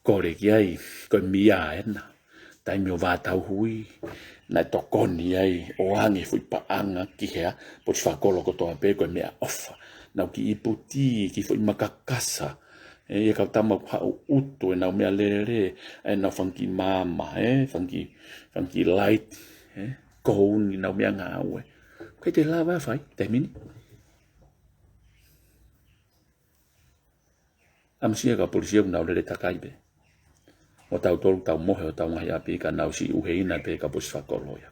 Kole ki ai, ko e meʻa ena. Taimi ʻo Vātauhui, naʻe tokoni ai, ʻoange foʻi paʻanga ki hea, Potisifaʻakolo kotoa pē ko e meʻaʻofa. Nau kiʻi puti, kiʻi foʻi makakasa. ʻE, ʻi he kau tama ʻoku haʻu ʻutu, ʻenau meʻalele, ʻenau fanga kiʻi maama, ʻe, fanga kiʻi, fanga kiʻi light, ʻe, kouni ʻenau meʻangāue. ʻIkai te lava fai, taimi ni. ʻAmusia e kau polisi ʻoku nau lele takai pē. ʻO tautolu tau mohe ʻo tau ngaahi ʻapi ka nau siʻi ʻuheina pē kau Potisifaʻakolo ia.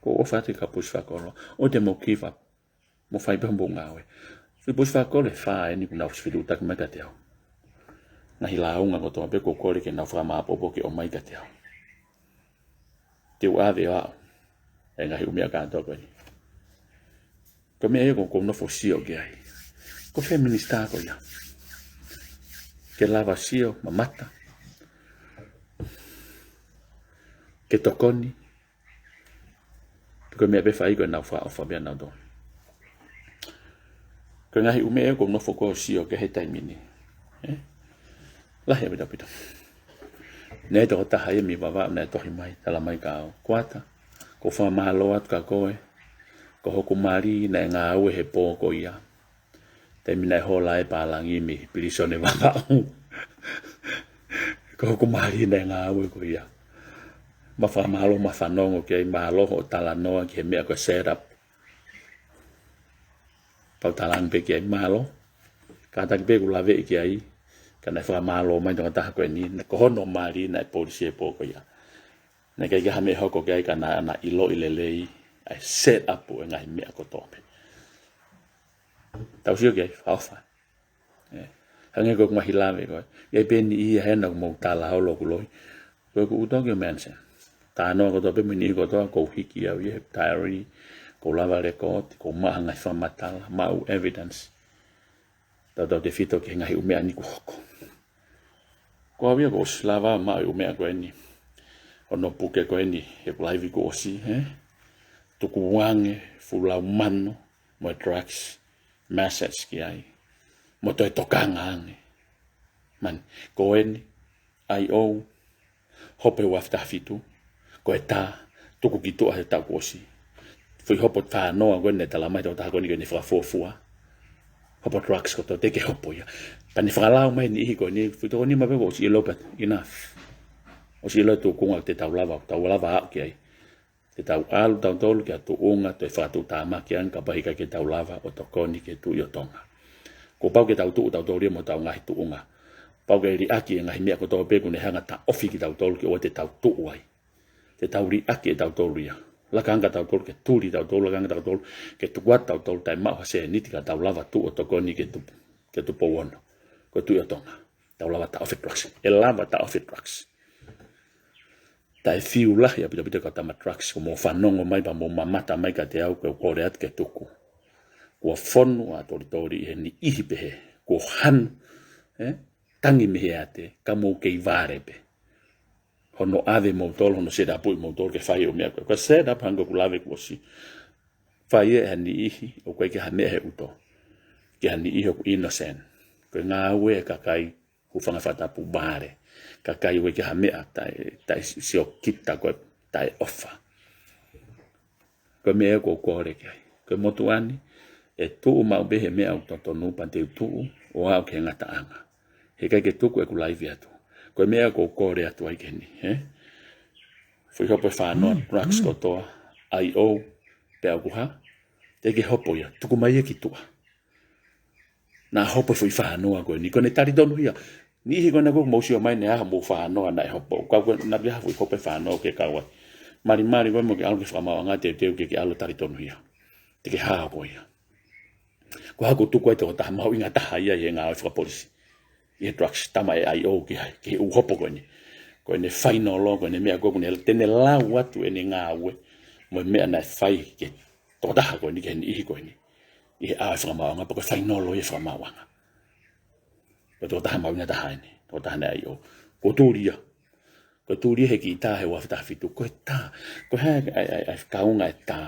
Ko e ʻofa atu ki he kau Potisifaʻakolo. ʻOua te mou give up. Mou fai pē hoʻomou ngāue. Foʻi Potisifaʻakolo ʻe fā eni ʻoku nau fetuʻutaki mai kiate au. Ngaahi lāunga kotoa pē ʻoku ou kole ke nau fakamāʻopoʻopo ke ʻomai kiate au. Te u ʻave ʻo aʻu e ngaahi ʻū meʻa kātoa ko eni. Ko e meʻa ia ʻoku ou nofo ʻo sio ki ai. Ko e fē minisitā ko ia? Ke lava sio, mamata. Ke tokoni. Ko e meʻa pē fai ko ʻenau fakaʻofa pē ʻanautolu. Ko e ngaahi ʻū meʻa ʻoku ou nofo ʻo sio ki ai he taimi ni. ʻE? Lahi ʻaupito ʻaupito. Naʻe tokotaha ia mei Vavaʻu naʻe tohi mai, tala mai kia au. Kuata, ʻoku ou fakamālō atu kia koe. Ko hoku mali naʻe ngāue he pō ko ia. Taimi naʻe hola ai e pālangi mei pilīsone Vavaʻu. Ko hoku mali naʻe ngāue ko ia. Mau fakamālō, mau fanongo ki ai, mālō hoʻo talanoa ki he meʻa ko e set up. Pau talaange pē ki ai mālō. Kātaki pē ʻeku laveʻi ki ai. Ka naʻe fakamālō mai e tokotaha ko eni, naʻe ko hono mali naʻe polisi he pō ko ia. Naʻe ʻikai ke ha meʻa hoko ki ai ka naʻa na ʻiloʻi lelei ʻa e set up ʻo e ngaahi meʻa kotoa pē. Tau sio ki ai, fakaʻofa. ʻE, hangē ko ʻeku ngaahi lave ko ē. ʻI ai pē niʻihi ia hena ʻoku mou tala holo ʻoku loi. Ko ʻeku ʻuto ki ʻo Manson. Talanoa kotoa pē mo e niʻihi kotoa, ʻoku ou hiki au ia he diary, ʻoku ou lava lekooti, ʻoku ou maʻu ha ngaahi fakamatala, maʻu evidence. Tautautefito ki he ngaahi ʻū meʻa ni kuo hoko. Ko au ia kuo ʻosi lava maʻu e ʻū meʻa ko eni. Hono puke ko eni, he ʻeku laivi kuo ʻosi, ē? Tukuange, fuʻu lau mano, mo e drugs, massage ki ai. Mo toe tokanga ange. Man, ko eni, ʻai ʻo, hopo he ua afe taha fitu, ko e tā, tuku ki tuʻa he taʻu kuo ʻosi. Foʻi hopo fānoa ko eni naʻe tala mai he tokotaha ko eni ke ne fakafuofua. Hopo drugs kotoa, teʻeki ke hopo ia. Pea ne fakalau mai e niʻihi ko eni, foʻi toko nima pē kuo ʻosi ʻilo pē, enough. ʻOsi ʻilo e tūkunga te tau lava, tau lava aʻu ki ai. Te tau ʻalu tautolu ki ha tuʻunga, toe fakatuʻutāmaki ange kapau ʻe ʻikai ke tau lava ʻo tokoni ki he Tuʻi ʻo Tonga. Kuo pau ke tau tuʻu tautolu ia mo hotau ngaahi tuʻunga. Pau ke liʻaki e ngaahi meʻa kotoa pē ʻoku ne hanga ʻo taʻofi kitautolu ke ʻoua te tau tuʻu ai. Te tau liʻaki ʻe tautolu ia. Laka ange tautolu ke tuli tautolu, laka ange tautolu ke tuku atu tautolu taʻe maʻu ha sēniti ka tau lava tuʻu ʻo tokoni ki he Tupu-, ki he Tupou Ono. Ko e Tuʻi ʻo Tonga. Tau lava taʻofi e drugs. ʻE lava taʻofi e drugs. Taʻe fiu lahi ʻaupito ʻaupito e kau tama drugs, ʻoku mou fanongo mai pea mou mamata mai kiate au, ʻoku ou kole atu ke tuku. Kuo fonu ʻa Tolitoli ʻi he niʻihi pehē. Kuo hanu, ē? Tangi mei he ate, ka mou kei vale pē. Hono ʻave moutolu, hono set up ʻi moutolu ke fai e ʻū meʻa ko ē. Ko e set up hangē ko ʻeku lave kuo ʻosi. Fai ʻe ha niʻihi, ʻoku ʻikai ke ha meʻa he ʻuto. Ki ha niʻihi ʻoku innocent. Ko e ngāue e kakai hūfanga he fakatapu vale. Kakai ʻoku ʻikai ke ha meʻa taʻe, taʻe siokita ko e taʻeʻofa. Ko e meʻa ʻoku ou kole ki ai. Ko e motuʻa ni, ʻe tuʻu maʻu pē he meʻa ʻoku totonu pea te u tuʻu, ʻo aʻu ki he ngataʻanga. He ʻikai ke tuku ʻeku laivi atu. Ko e meʻa ʻoku ou kole atu ai ki heni, ē? Foʻi hopo e fānoa, drugs kotoa, ʻai ʻo, pea ʻoku hā, teʻeki ke hopo ia, tuku mai ia ki tuʻa. Naʻa hopo e foʻi fānoa ko eni, ko ʻene talitonuhia. Niʻihi ko ena ʻoku mou sio mai ne ʻai haʻamou fānoa naʻe hopo. Ka ko ena pē ha foʻi hopo e fānoa ke kau ai. Malimali ko ē mo ke ʻalu ki he fakamaauʻanga teuteu ke ke ʻalu talitonuhia. Te ke hao ko ia. Ko e hā ʻoku tuku ai e tokotaha mahuʻinga taha ia ʻi he ngāue fakapolisi. ʻI he drugs, tama ʻe ʻai ʻo ki ai, ki he ʻū hopo ko eni. Ko ʻene fainolo, ko ʻene meʻa ko ē, ko ʻene, te ne lau atu ʻene ngāue. Mo e meʻa naʻe fai ki he tokotaha ko eni, ki he niʻihi ko eni. ʻI he ʻao e fakamaauʻanga, pea ko e fainolo ia e fakamaauʻanga. Ko e tokotaha mahuʻinga taha eni, tokotaha naʻe ʻai ʻo. Ko e tuli ia. Ko e tuli ia he kiʻi tā he ua afe taha fitu. Ko e tā. Ko e hā e, e, e, e kaunga e tā.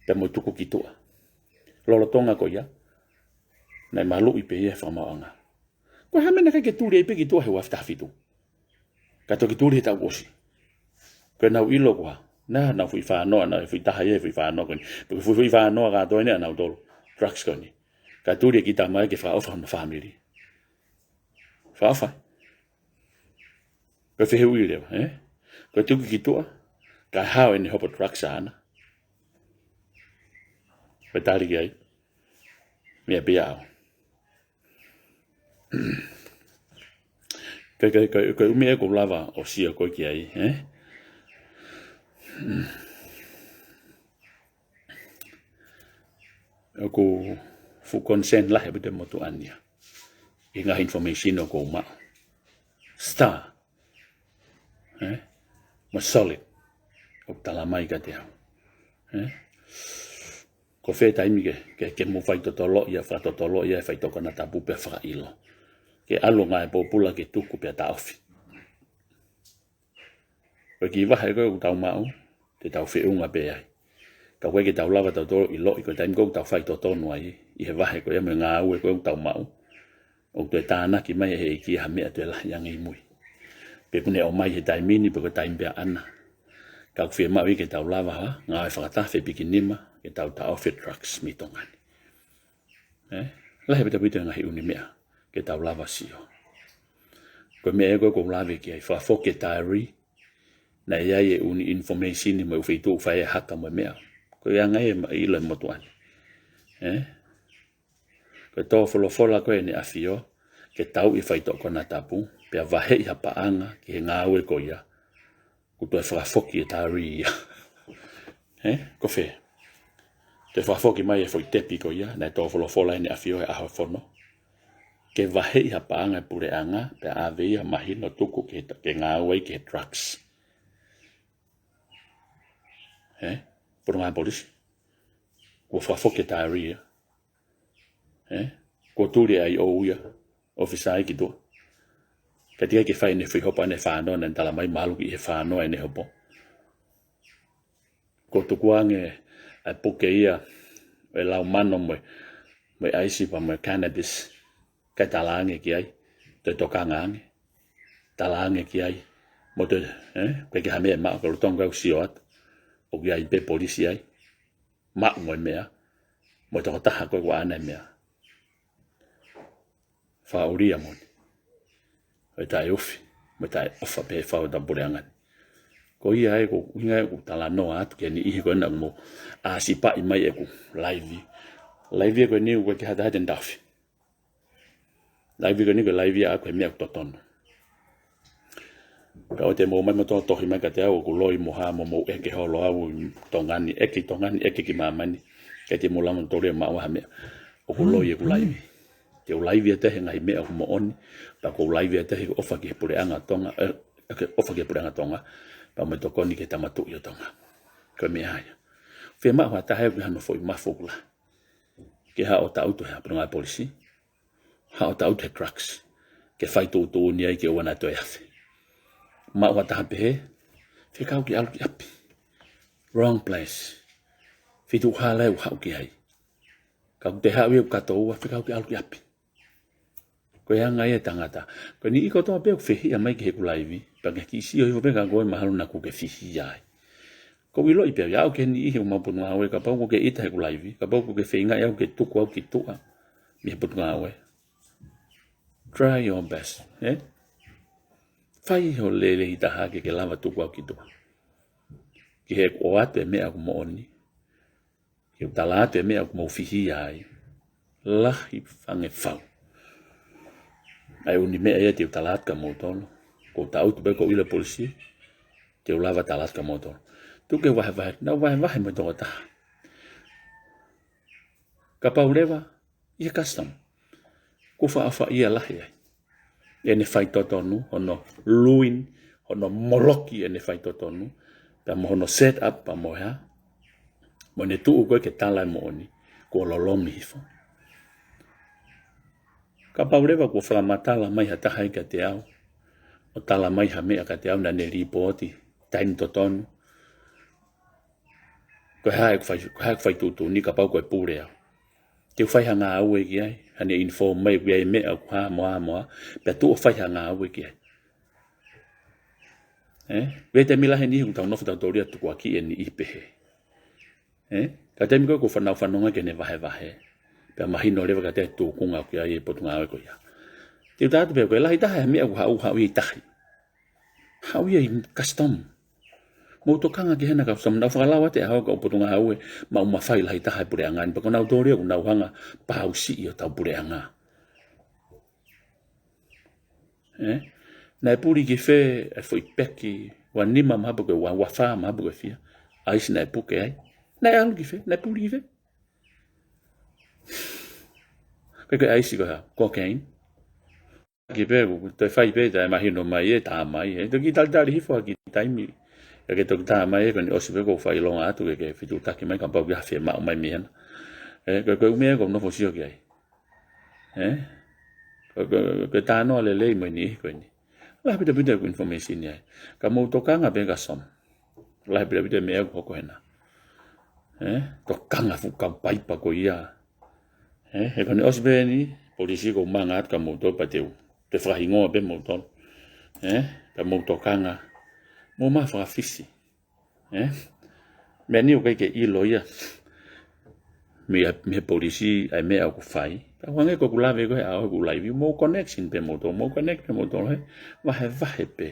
Pea mo e tuku ki tuʻa. Lolotonga ko ia. Naʻe maluʻi pē ia he fakamaauʻanga. Ko e hā e meʻa naʻe ʻikai ke tuli ai pē ki tuʻa he ua afe taha fitu? Ka toki tuli he taʻu kuo ʻosi. Ko ʻenau ʻilo koā naʻa nau fuʻu fānoa, naʻe fuʻu taha ia he fuʻu fānoa ko eni. Pea ko e fuʻu, fuʻu fānoa kātoa eni ʻanautolu. Drugs ko eni. Ka tuli e kiʻi tama ia ke fakaʻofa hono fāmili. Fakaʻofa. Ko e fehuʻi leva, ē? Ko e tuku ki tuʻa, kae hao ʻene hopo drugs ʻaʻana? Ko e tali ki ai, meʻa pē ia ʻaʻau. Ko e, ko e, ko e, ko e ʻū meʻa ʻoku ou lava ʻo sio ko ē ki ai, ē? ʻOku fuʻu concern lahi ʻaupito e motuʻa ni ia ʻi he ngaahi information ʻoku ou maʻu. Star. Ē? Mo e solid. ʻOku tala mai kiate au. Ē? Ko fē taimi ke, ke, ke mou faitotoloʻi ia, fakatotoloʻi ia e faitoʻo konatapu pea fakaʻilo. Ke ʻalu ngāue pōpula ke tuku pea taʻofi. Ko e kiʻi vahe ko ē ʻoku tau maʻu, te tau feʻunga pē ai. Ka ʻoku ʻikai ke tau lava tautolu ʻiloʻi ko e taimi ko ē ʻoku tau faitotonu ai, ʻi he vahe ko ia mo e ngāue ko ē ʻoku tau maʻu, ʻoku toe tānaki mai ʻe he ʻEiki ha meʻa toe lahi ange ʻi mui. Pe ʻoku ne ʻomai he taimi ni, pe ko e taimi pē ʻaʻana. Ka ʻoku fiemaʻu ia ke tau lava ha ngāue fakataha, fepikinima, ke tau taʻofi e drugs mei Tonga ni. Ē? Lahi ʻaupito e ngaahi ʻū meʻa ke tau lava sio. Ko e meʻa ia ko ē ʻoku ou lave ki ai, fakafoki e diary, naʻe ʻi ai e ʻū information mo e ʻū feituʻu ʻoku fai ai e haka mo e meʻa. Ko e anga ia e ma-, ʻilo e motuʻa ni. Ē? Ko e tō folofola ko ē ʻEne ʻAfio, ke tauʻi e faitoʻo konatapu, pea vaheʻi ha paʻanga ki he ngāue ko ia, kuo toe fakafoki e diary ia. Ē? Ko fē? Toe fakafoki mai e foʻi tepi ko ia, naʻe tō folofola ʻEne ʻAfio he ʻaho fono. Ke vaheʻi ha paʻanga e puleʻanga, pea ʻave ia mahino tuku ke, ke ngāue ai ki he drugs. Ē? Potungāue Polisi. Kuo fakafoki e diary ia. Ē? Kuo tuli ai ʻo ia, ʻōfisa ia ki tuʻa. Ka teʻeki ai ke fai ʻene foʻi hopo ʻene fānoa, naʻe tala mai mahalo ki he fānoa ʻene hopo. Kuo tukuange ʻa e puke ia, e lau mano mo e, mo e ʻaisi pea mo e cannabis. Kae tala ange ki ai, toe tokanga ange. Tala ange ki ai, mo toe, ē? Ko e kiʻi hā e meʻa ʻoku maʻu, ka lolotonga ʻeku sio atu, ʻoku ʻi ai pē polisi ai. Maʻu mo e meʻa, mo e tokotaha ko ē ʻoku ʻaʻana e meʻa. Fakaʻulia moʻoni. ʻO e taʻeofi, mo e taʻeʻofa pē he fau ʻetau puleʻanga ni. Ko ia ai ʻoku, ʻuhinga ia ʻoku ou talanoa atu ki he niʻihi ko ena ʻoku mou ʻāsipaʻi mai ʻeku live. Live ko eni ʻoku ʻikai ke hatahata ʻene taʻofi. Live ko eni ko e live ia ʻaʻaku he meʻa ʻoku totonu. Ka ʻoua te mou ō mai mo tohi mai kiate au ʻoku loi mo hā mo mou ʻeke holo au ʻi Tonga ni, ʻeke ʻi Tonga ni, ʻeke ki māmani. ʻIkai te mou lava mo tōlia maʻu ha meʻa. ʻOku loi ʻeku live. Te u live atu he ngaahi meʻa ʻoku moʻoni. Pea ʻoku ou live atu he ʻofa ki he puleʻanga Tonga, ē, ke ʻofa ki he puleʻanga Tonga. Pea mo e tokoni ki he Tama Tuʻi ʻo Tonga. Ko e meʻa ia. Fiemaʻu ha taha ia ʻoku ʻi ai hano foʻi mafu ʻoku lahi. Ke haʻu ʻo taʻutu he Potungāue Polisi. Haʻu ʻo taʻutu he drugs. Ke fai tuʻutuʻuni ai ke ʻoua naʻa toe afe. Maʻu ha taha pehē, fekau ke ʻalu ki ʻapi. Wrong place. Feituʻu hala ʻoku haʻu ki ai. Ka ʻoku te haʻu ia ʻoku kātoa, fekau ke ʻalu ki ʻapi. Ko e anga ia e tangata. Ko e niʻihi kotoa pē ʻoku fehiʻa mai ki heʻeku live. Pea ke kiʻi sio hifo pē ka ko e mahalo naʻa ʻoku ke fihia ai. ʻOku ou ʻiloʻi pē au ia ʻoku ʻi ai e niʻihi ʻoku maʻu Potungāue, kapau ʻoku ke ʻita heʻeku live, kapau ʻoku ke feingaʻi au ke tuku au ki tuʻa mei he Potungāue. Try your best, ē? Fai ho lelei taha ke ke lava tuku au ki tuʻa. Ki heʻeku ʻoatu e meʻa ʻoku moʻoni. Ke u tala atu e meʻa ʻoku mou fihia ai. Lahi fangefau. ʻA e ʻū meʻa ia te u tala atu kia moutolu. Ko e taʻutu pē ʻoku ou ʻilo e polisi. Te u lava tala atu kia moutolu. Tuku ke vahevahe, nau vahevahe mo e tokotaha. Kapau leva, ʻi he custom. Kuo fakaʻofaʻia lahi ai. ʻEne faitotonu, hono ruin, hono moloki ʻene faitotonu, pea mo hono set up, pea mo e hā, mo ʻene tuʻu ko ē ke tala e moʻoni, kuo lolomi hifo. Kapau leva kuo fakamatala mai ha taha ia kiate au, ʻo tala mai ha meʻa kiate au naʻa ne lipooti, taimi totonu, ko e hā ʻeku fai, ko e hā ʻeku fai tuʻutuʻuni kapau ko e pule au. Te u fai ha ngāue ki ai, ʻa ʻene inform mai ʻoku ʻi ai e meʻa ʻoku hā mo hā mo hā, pea tuʻu ʻo fai ha ngāue ki ai. Ē? ʻOku ʻi ai e taimi lahi ʻe niʻihi ʻoku tau nofo tautolu ia ʻo tukuakiʻi e niʻihi pehē. Ē? Ka taimi ko ē ʻoku fanau fanonga ki heʻene vahevahe, pea mahino leva kiate au e tūkunga ʻoku ʻi ai e potungāue ko ia. Te u tala atu pē ʻoku lahi taha e meʻa ʻoku haʻu, haʻu ia ʻi tahi. Haʻu ia ʻi custom. Mou tokanga ki hena custom, naʻa ku fakalau atu he ʻaho ko ē ʻa e potungāue maʻu mafai lahi taha ʻi he puleʻanga ni, pea ko nautolu ia ʻoku nau hanga ʻo pausiʻi hotau puleʻanga. Ē? Naʻe puli ki fē e foʻi peki, ua nima mahapu ke ua, ua fā mahapu ke fia. ʻAisi naʻe puke ai. Naʻe ʻalu ki fē, naʻe puli ki fē. Ko e, ko e ʻaisi ko e hā, cocaine. Ki pē, ʻoku toe fai pē, taʻe mahino mai ē, tā mai ē. Toki talitali hifo ha kiʻi taimi. ʻIa ke toki tā mai ē, ko ʻene ʻosi pē ʻoku ou fakaʻilonga atu ke, ke fetuʻutaki mai, kapau ʻoku ʻi ai ha fiemaʻu mai mei hena. Ē, ko e, ko e ʻū meʻa ʻoku ou nofo ʻo sio ki ai. Ē? Ko, ko, ko e talanoa lelei mo e niʻihi ko eni. Lahi pē ʻaupito ʻeku information ʻi ai. Ka mou tokanga pē custom. Lahi pē ʻaupito e meʻa ʻoku hoko hena. Ē? Tokanga fuʻu kau paipa ko ia. Ē? He ko ʻene ʻosi pē eni, polisi ʻoku ou manga atu kia moutolu pea te u, te u fakahingoa pē moutolu. Ē? Pea mou tokanga. Mou maʻu fakafisi. Ē? Meʻa ni ʻoku ʻikai ke ʻilo ia mei, mei he polisi ʻa e meʻa ʻoku fai. Ka ʻoku hangē ko ʻeku lave ko ē he ʻaho ko ē ʻoku live, mou connection pē moutolu, mou connect pē moutolu, ē? Vahevahe pē.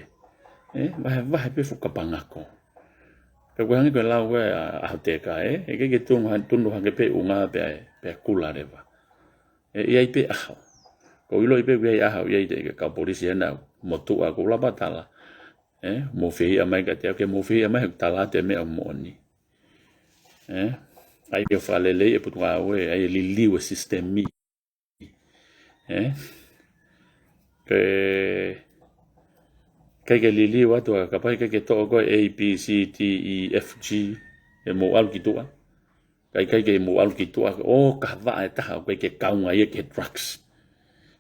Ē? Vahevahe pē fuʻu kapangako. Ka ʻoku hangē ko e lau ko ē ʻa, ʻa Hoteka, ē? ʻE ʻikai ke tunu ha-, tunu hake pē ʻunga pea, pea kula leva. Ē, ʻe ʻi ai pē ʻaho. ʻOku ou ʻiloʻi pē ʻoku ʻi ai e ʻaho, ʻe ʻi ai e kau polisi hena motuʻa ʻoku ou lava ʻo tala. Ē, mou fehiʻa mai kiate au, ke mou fehiʻa mai he ʻoku ou tala atu e meʻa moʻoni. Ē, ʻai ke fakalelei e potungāue, ʻai liliu e sisitemi. Ē, ke, ʻikai ke liliu atu ʻa, kapau ʻikai ke toʻo ko ē A, B, C, D, E, F, G, ʻe mou ʻalu ki tuʻa. Ka ʻikai ke mou ʻalu ki tuʻa, ʻo ka vaʻa e taha ʻoku ʻikai ke kaunga ia ki he drugs.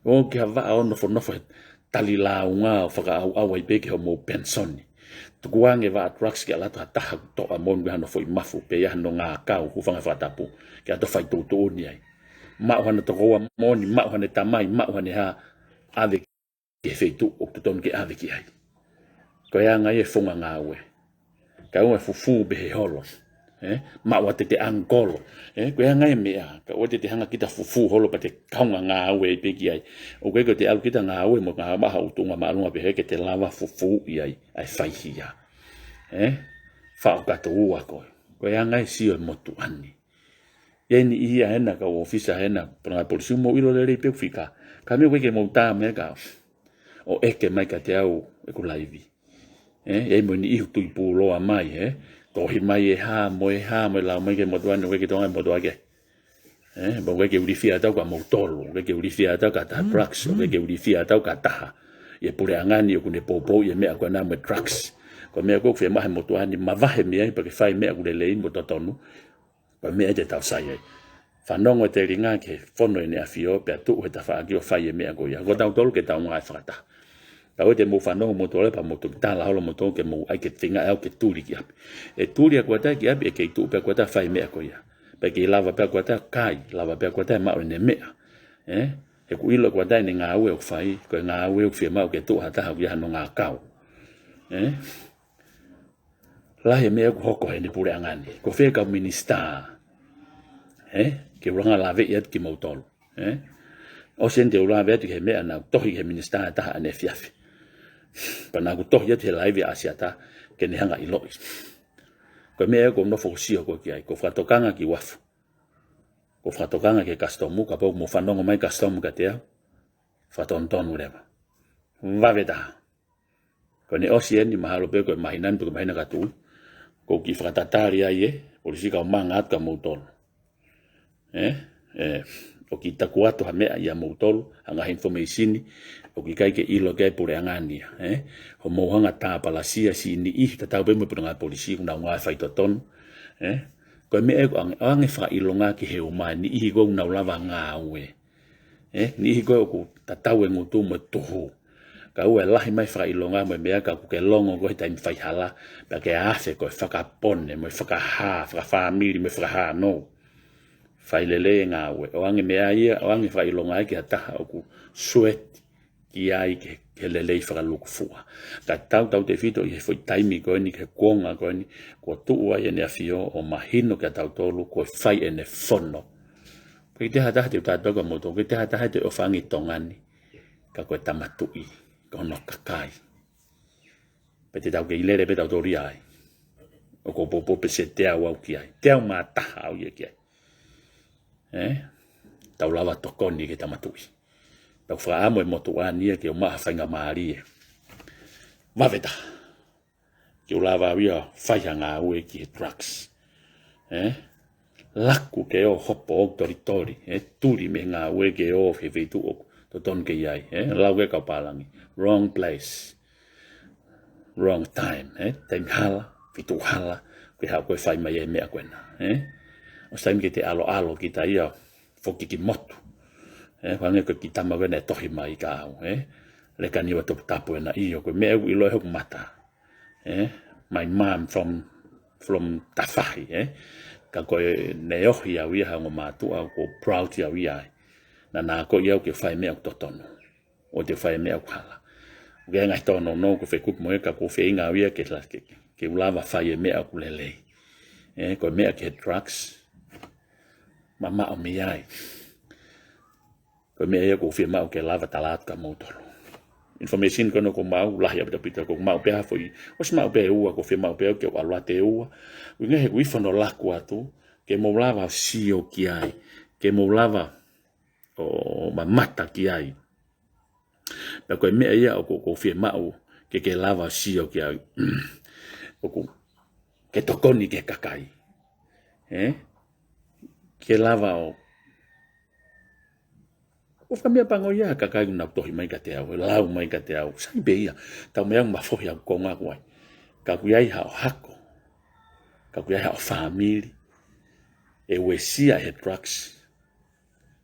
ʻO ki ha vaʻa ʻo nofonofo he tali lāunga ʻo fakaʻauʻau ai pē ki hoʻomou penisoni. Tukuange vaʻa drugs ke ʻalu atu ha taha ʻoku toʻa moʻoni ʻi hano foʻi mafu pe ʻi hano ngākau, hūfanga he fakatapu, ke ʻalu ʻo fai tuʻutuʻuni ai. Maʻu haʻane tokoua moʻoni, maʻu haʻane tamai, maʻu haʻane hā, ʻave ki he feituʻu ʻoku totonu ke ʻave ki ai. Ko e anga ia e founga ngāue. Ka ʻoua ʻe fufū pē he holo. Ē? Maʻu ʻa e te te ʻangikolo. Ē? Ko e anga ia e meʻa. Ka ʻoua te te hanga kita ʻo fufū holo pea te kaungā ngāue pē ki ai. ʻOku ʻikai ko ʻete ʻalu kita ʻo ngāue mo ngāue maʻa ha ʻū tuʻunga māʻolunga pehē ke te lava ʻo fufū ʻi ai ʻa e faihia. Ē? Faʻo kato ua koe. Ko e anga ia e sio e motuʻa ni. ʻI ai e niʻihi ia hena kau ʻōfisa hena, pea ngaahi polisi, mou ʻilo lelei pē ʻeku fika. Ka meʻa ʻoku ʻikai ke mou tā mai ka ʻo ʻeke mai kiate au ʻeku laivi. Ē, ʻi ai mo e niʻihi ʻoku tui pūloa mai, ē. Tohi mai e hā, mo e hā, mo e lau mai ki he motuʻa ni, ʻoku ʻikai ke tokanga e motuʻa ki ai. Ē, pea ʻoku ʻikai ke ilifia ʻe ha taha kia moutolu, ʻoku ʻikai ke ilifia ʻe ha taha ki ha taha drugs, ʻoku ʻikai ke ilifia ʻe ha taha ki ha taha. ʻI he puleʻanga ni ʻoku ne poupouʻi e meʻa ko ena mo e drugs. Ko e meʻa ko ē ʻoku fiemaʻu he motuʻa ni, mavahe mei ai pea ke fai e meʻa ʻoku lelei mo totonu. Ko e meʻa ia te tau sai ai. Fanongo e telinga ki he fono ʻEne ʻAfio, pea tuʻu he tafaʻaki ʻo fai e meʻa ko ia. Ko tautolu ke tau ngāue fakataha. Ka ʻoua te mou fanongo moutolu pea mou toki tala holo moutolu ke mou ʻai ke feinga ʻe au ke tuli ki ʻapi. ʻE tuli ʻa Kuata ki ʻapi, ʻe kei tuʻu pē ʻa Kuata ʻo fai e meʻa ko ia. Pea kei lava pē ʻa Kuata ʻo kai, lava pē ʻa Kuata ʻo maʻu ʻene meʻa. Ē? He ʻoku ʻilo ʻa Kuata ʻene ngāue ʻoku fai, ko e ngāue ʻoku fiemaʻu ke tuʻu ha taha ʻoku ʻi ai hano ngākau. Ē? Lahi e meʻa ʻoku hoko heʻene puleʻanga ni. Ko fē kau minisitā, ē? Ke u hanga ʻo laveʻi atu kimoutolu, ē? ʻOsi eni te u lave atu ki he meʻa naʻa ku tohi ki he minisitā ʻe taha ʻaneefiafi. Pea naʻa ku tohi atu he laivi ʻa ʻAsiata ke ne hanga ʻo ʻiloʻi. Ko e meʻa ʻoku ou nofo ʻo sio ko ē ki ai, ʻoku ou fakatokanga ki Uafu. ʻOku ou fakatokanga ki he kasitomu, kapau ʻoku mou fanongo mai kasitomu kiate au, fakatonutonu leva. Vave taha. Ko ʻene ʻosi eni mahalo pē ko e māhina ni pe ko e māhina ka tuʻu, ʻoku ou kiʻi fakatatali ai e polisi ka u manga atu kia moutolu. Ē? Ē, ʻoku ou kiʻi taku atu ha meʻa ʻia moutolu, ha ngaahi information ʻoku ʻikai ke ʻilo ki ai e puleʻanga ni ia, ē? Hoʻomou hanga ʻo tāpalasia siʻi niʻihi tatau pē mo e puleʻanga polisi ʻoku nau ngāue faitotonu, ē? Ko e meʻa ʻoku ʻoange, ʻoange fakaʻilonga ki he ʻū meʻa niʻihi ʻoku nau lava ʻo ngāue. Ē, niʻihi ko ē ʻoku tatau e ngutu mo e tuhu. Ka ʻoua ʻe lahi mai fakaʻilonga mo e meʻa ka ʻoku ke longo ko ē he taimi faihala, pea ke afe ko e fakapone, mo e fakahā, fakafāmili, mo e fakahānau. fai lelei e ngāue. ʻOange meʻa ia, ʻoange fakaʻilonga ia ki ha taha ʻoku sweat ki ai ke, ke lelei fakalukufua. Ka tau tautefito ʻi he foʻi taimi ko eni, ki he kuonga ko eni, kuo tuʻu ai ʻEne ʻAfio ʻo mahino kia tautolu ko e fai ʻEne fono. ʻIkai ke toe ha taha te u talanoa kia moutolu, ʻikai ke toe ha taha te u ʻofa ange ʻi Tonga ni, ka ko e Tama Tuʻi, ko hono kakai. Pea te tau kei lele pē tautolu ia ai. ʻOku ou poupou pē se teau au ki ai. Teau mā taha au ia ki ai. Ē? Tau lava tokoni ki he Tama Tuʻi. Tau fakaʻamu e motuʻa ni ia ke u maʻu ha faingamālie. Vave taha ke u lava au ia ʻo fai ha ngāue ki he drugs. Ē? Laku ke ō hopo ʻo tolitoli, ē? Tuli mei he ngāue ke ō ki he feituʻu ʻoku totonu ke ʻi ai, ē? Lau ke kau pālangi. Wrong place. Wrong time, ē? Taimi hala, feituʻu hala, ke haʻu koe ʻo fai mai e meʻa ko ena, ē? ʻOsi taimi ke te ʻaloʻalo kita ia ʻo foki ki motu. Ē? Hangē ko e kiʻi tama ko ena ʻe tohi mai kia au, ē? Leka niua toputapu ena, ʻio, ko e meʻa ʻoku ʻiloʻi ʻe hoku mata. Ē? My mom from, from Tafahi, ē? Ka ko e neohi au ia ha ongo mātuʻa ʻoku ou proud au ia ai. Naʻá na akoʻi au ke fai e meʻa ʻoku totonu. ʻO te fai e meʻa ʻoku hala. ʻOku ʻi ai e ngaahi tōnounou ʻoku ou fekuki mo ia ka ʻoku ou feinga au ia ke la-, ke, ke u lava fai e meʻa ʻoku lelei. Ē, ko e meʻa ki he drugs, mamaʻo mei ai. Ko e meʻa ia ʻoku ou fiemaʻu ke lava tala atu kia moutolu. Information ko ena ʻoku ou maʻu, lahi ʻaupito ʻaupito, ʻoku ou maʻu pē ha foʻi, ʻosi maʻu pē ʻe ua, ʻoku ou fiemaʻu pē au ke u ʻalu atu ʻe ua. ʻUhinga he ʻoku ou ʻi ai hono laku atu, ke mou lava sio ki ai, ke mou lava ʻo mamata ki ai. Pea ko e meʻa ia ʻoku, ʻoku ou fiemaʻu ke ke lava sio ki ai. ʻOku ke tokoni ki he kakai. Ē? Ke lava ʻo, ʻo fakameʻapango ia ha kakai ʻoku nau tohi mai kiate au, ʻe lau mai kiate au. Sai pē ia, tau meʻa ʻoku mafohi ʻa e konga ko ē. Ka ʻoku ʻi ai haʻo hako. Ka ʻoku ʻi ai haʻo fāmili ʻe uesia ʻe he drugs.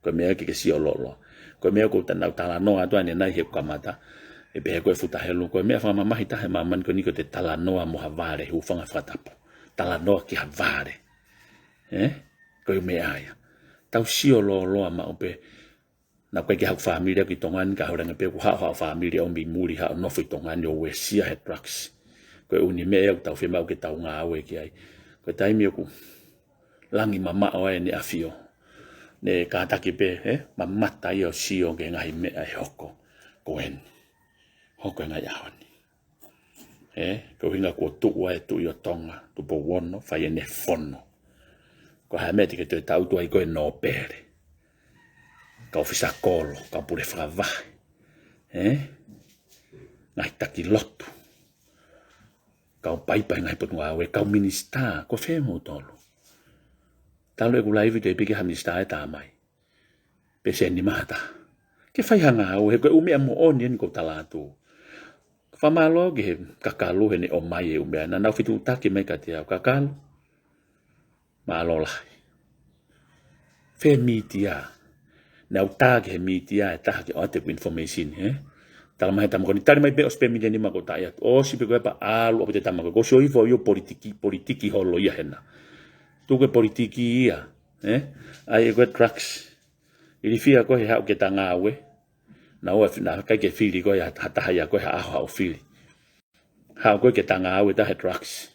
Ko e meʻa ke ke sio loloa. Ko e meʻa ʻoku ou ta-, nau talanoa atu ʻanenai he kamata. ʻE pehē ko e futa helu. Ko e meʻa fakamamahi taha he māmani ko eni ko ʻete talanoa mo ha vale, hūfanga fakatapu. Talanoa ki ha vale. Ē? Ko e meʻa ia. Tau sio loloa maʻu pē. Naʻa ʻoku ʻikai ke haʻu fāmili au ki Tonga ni ka hangē pē ʻoku haʻu haʻo fāmili ʻo ʻomi muli haʻo nofo ʻi Tonga ni ʻo uesia he drugs. Ko e ʻuhinga meʻa ia ʻoku tau fiemaʻu ke tau ngāue ki ai. Ko e taimi ʻoku langi mamaʻo ai ʻEne ʻAfio. Ne kātaki pē, ē, mamata ia ʻo sio ki he ngaahi meʻa ʻe hoko. Ko eni. Hoko he ngaahi ʻaho ni. Ē, ko e ʻuhinga kuo tuʻu ai e Tuʻi ʻo Tonga, Tupou Ono, fai ʻene fono. Ko e hā e meʻa te ke toe tangutu ai koe, nōpele. Kau ʻōfisa kolo, kau pule fakavahe. Ē? Ngaahi taki lotu. Kau paipai ngaahi potungāue, kau minisitā, ko fē moutolu. Talu ʻeku laivi te u piki ha minisitā ʻe tā mai. Peseti ʻe nima ha taha. Ke fai ha ngāue, he ko e ʻū meʻa moʻoni eni ʻoku ou tala atu. Fakamālō ki he kakalu heʻene ʻomai e ʻū meʻa, naʻa nau fetuʻutaki mai kiate au, kakalu. Mālō lahi. Fē mītia. Naʻa ku tā ki he mītia ʻe taha ke ʻoatu ʻeku information, ē? Tala mai he tama ko eni, tali mai pē ʻosi pē mītia ni ma ko taʻi atu. ʻOsi pē ko e pā ʻalu ʻo pē te tama ko ē. Ko sio ifo ʻio politiki, politiki holo ia hena. Tuku e politiki ia, ē? ʻAi ʻe koe drugs. Ilifia koe he haʻu ke ta ngāue. Naʻa ʻoua ʻe fi-, naʻe ʻikai ke fili koe ha, ha taha ia koe ha ʻaho haʻo fili. Haʻu koe ke ta ngāue ta he drugs.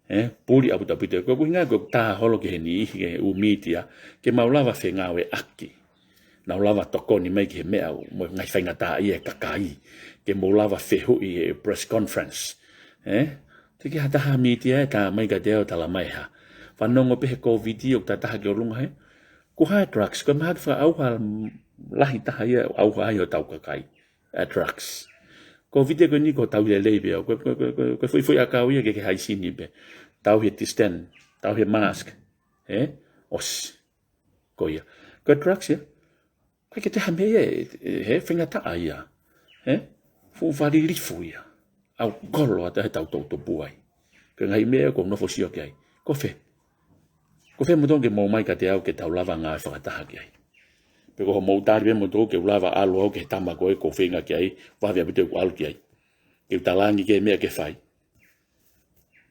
Ē, puli ʻaupito ʻaupito. Ko e ʻuhinga ko e tā holo ki he niʻihi ki he ʻū mītia, ke mau lava fengāueʻaki. Nau lava tokoni mai ki he meʻa ʻo, mo e ngaahi faingataʻaʻia e kakai. Ke mau lava fehuʻi he press conference. Ē? Teʻeki ha taha mītia ʻe tā mai kiate au ʻo tala mai ha. Fanongo pē he Covid ʻoku ta taha ki ʻolunga he. Ko e hā e drugs, ko e mahaki fakaʻauha lahi taha ia ʻoku ʻauha ai hotau kakai. ʻA e drugs. Ko e Covid ko eni ko e tauhi lelei pē au. Ko e, ko e, ko e, ko e, ko e foʻi, foʻi ʻakau ia ke, ke haisini pē. Tauhi e distance, tauhi e mask. Ē? ʻOsi. Ko ia. Ko e drugs ia. ʻIkai ke toe ha meʻa ia, ē, ē, he faingataʻa ia. Ē? Fuʻu valilifu ia. ʻAukolo atu he tau toutou puai. Ko e ngaahi meʻa ʻoku ou nofo sio ki ai. Ko fē. Ko fē moutolu ke mou ō mai kiate au ke tau lava ngāue fakataha ki ai. Pe ko hoʻomou tali pē moutolu ke u lava ʻalu au ki he tama ko ē ʻoku ou feinga ki ai, vave ʻaupito ʻeku ʻalu ki ai. Ke u talaange ki he meʻa ke fai.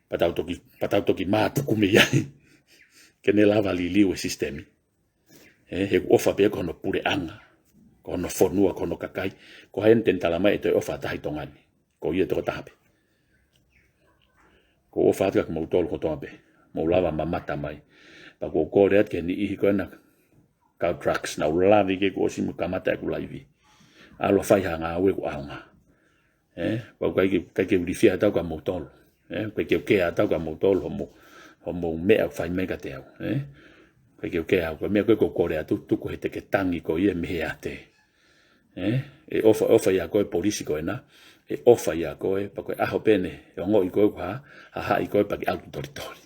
Pea tau toki, pea tau toki mātuku mei ai. Ke ne lava liliu e sisitemi. ʻE, he ʻoku ʻofa pē ia ko hono puleʻanga, ko hono fonua, ko hono kakai. Ko hai eni te ne tala mai ʻe toe ʻofa ʻa taha ʻi Tonga ni? Ko ia tokotaha pē. ʻOku ou ʻofa atu kia kimoutolu kotoa pē. Mou lava mamata mai. Pea ʻoku ou kole atu ki he niʻihi ko ena kau drugs, naʻa nau lave ki ai kuo ʻosi mo kamata ʻeku laivi. ʻAlu ʻo fai ha ngāue ʻoku ʻaonga. ʻE, pea ʻoku ʻikai ke, ʻikai ke u ilifia atu au kia moutolu. ʻE, ʻikai ke u kea atu au kia moutolu, hoʻomou, hoʻomou meʻa ʻoku fai mai kiate au. ʻE, ʻikai ke u kea au, ko e meʻa ko ē ʻoku ou kole atu, tuku he teke tangi ko ia mei he ate. ʻE, ʻe ʻofa, ʻofa ʻia koe polisi ko ena, ʻe ʻofa ʻia koe, pea ko e ʻaho pē ʻe ongoʻi koe ʻoku hā, hahaʻi koe pea ke ʻalu ki tolitoli.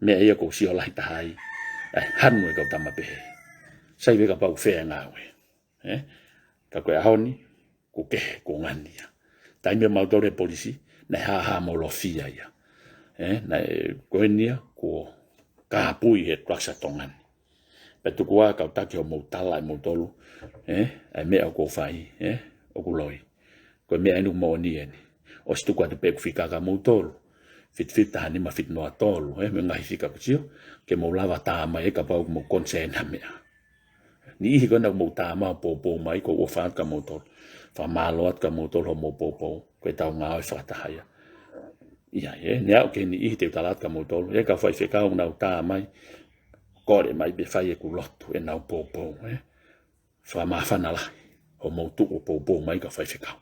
Meʻa ia ʻoku ou sio lahi taha ai, ʻa e hanu e kau tama pehē. Sai pē kapau ʻoku fea e ngāue. ʻE, ka ko e ʻaho ni, ʻoku kehe, ʻoku ngani ia. Taimi ʻa mautolu he polisi, naʻe hāhāmolofia ia. ʻE, naʻe ko eni ia, kuo kāpui he drugs ʻa Tonga ni. Pea tuku ā kau taki hoʻomou tala ʻe moutolu, ʻe, ʻa e meʻa ʻoku ou fai, ʻe, ʻoku loi. Ko e meʻa eni ʻoku moʻoni eni. ʻOsi tuku atu pē ʻeku fika kia moutolu. Fitu fitu taha nima fitu noa tolu, ʻe, mo e ngaahi fika ʻoku sio, ke mou lava tā mai ʻe kapau ʻoku mou concern ha meʻa. Niʻihi ko ena ʻoku mou tā mai ʻo poupou mai, ʻoku ou ʻofa atu kia moutolu. Fakamālō atu kia moutolu hoʻomou poupou, ko ʻetau ngāue fakataha ia. ʻIa, ʻe, ne aʻu ki he niʻihi te u tala atu kia moutolu, ʻe, kau faifekau naʻa nau tā mai, kole mai pē fai ʻeku lotu ʻenau poupou, ʻe. Fakamāfana lahi, hoʻomou tuʻu ʻo poupou mai kau faifekau.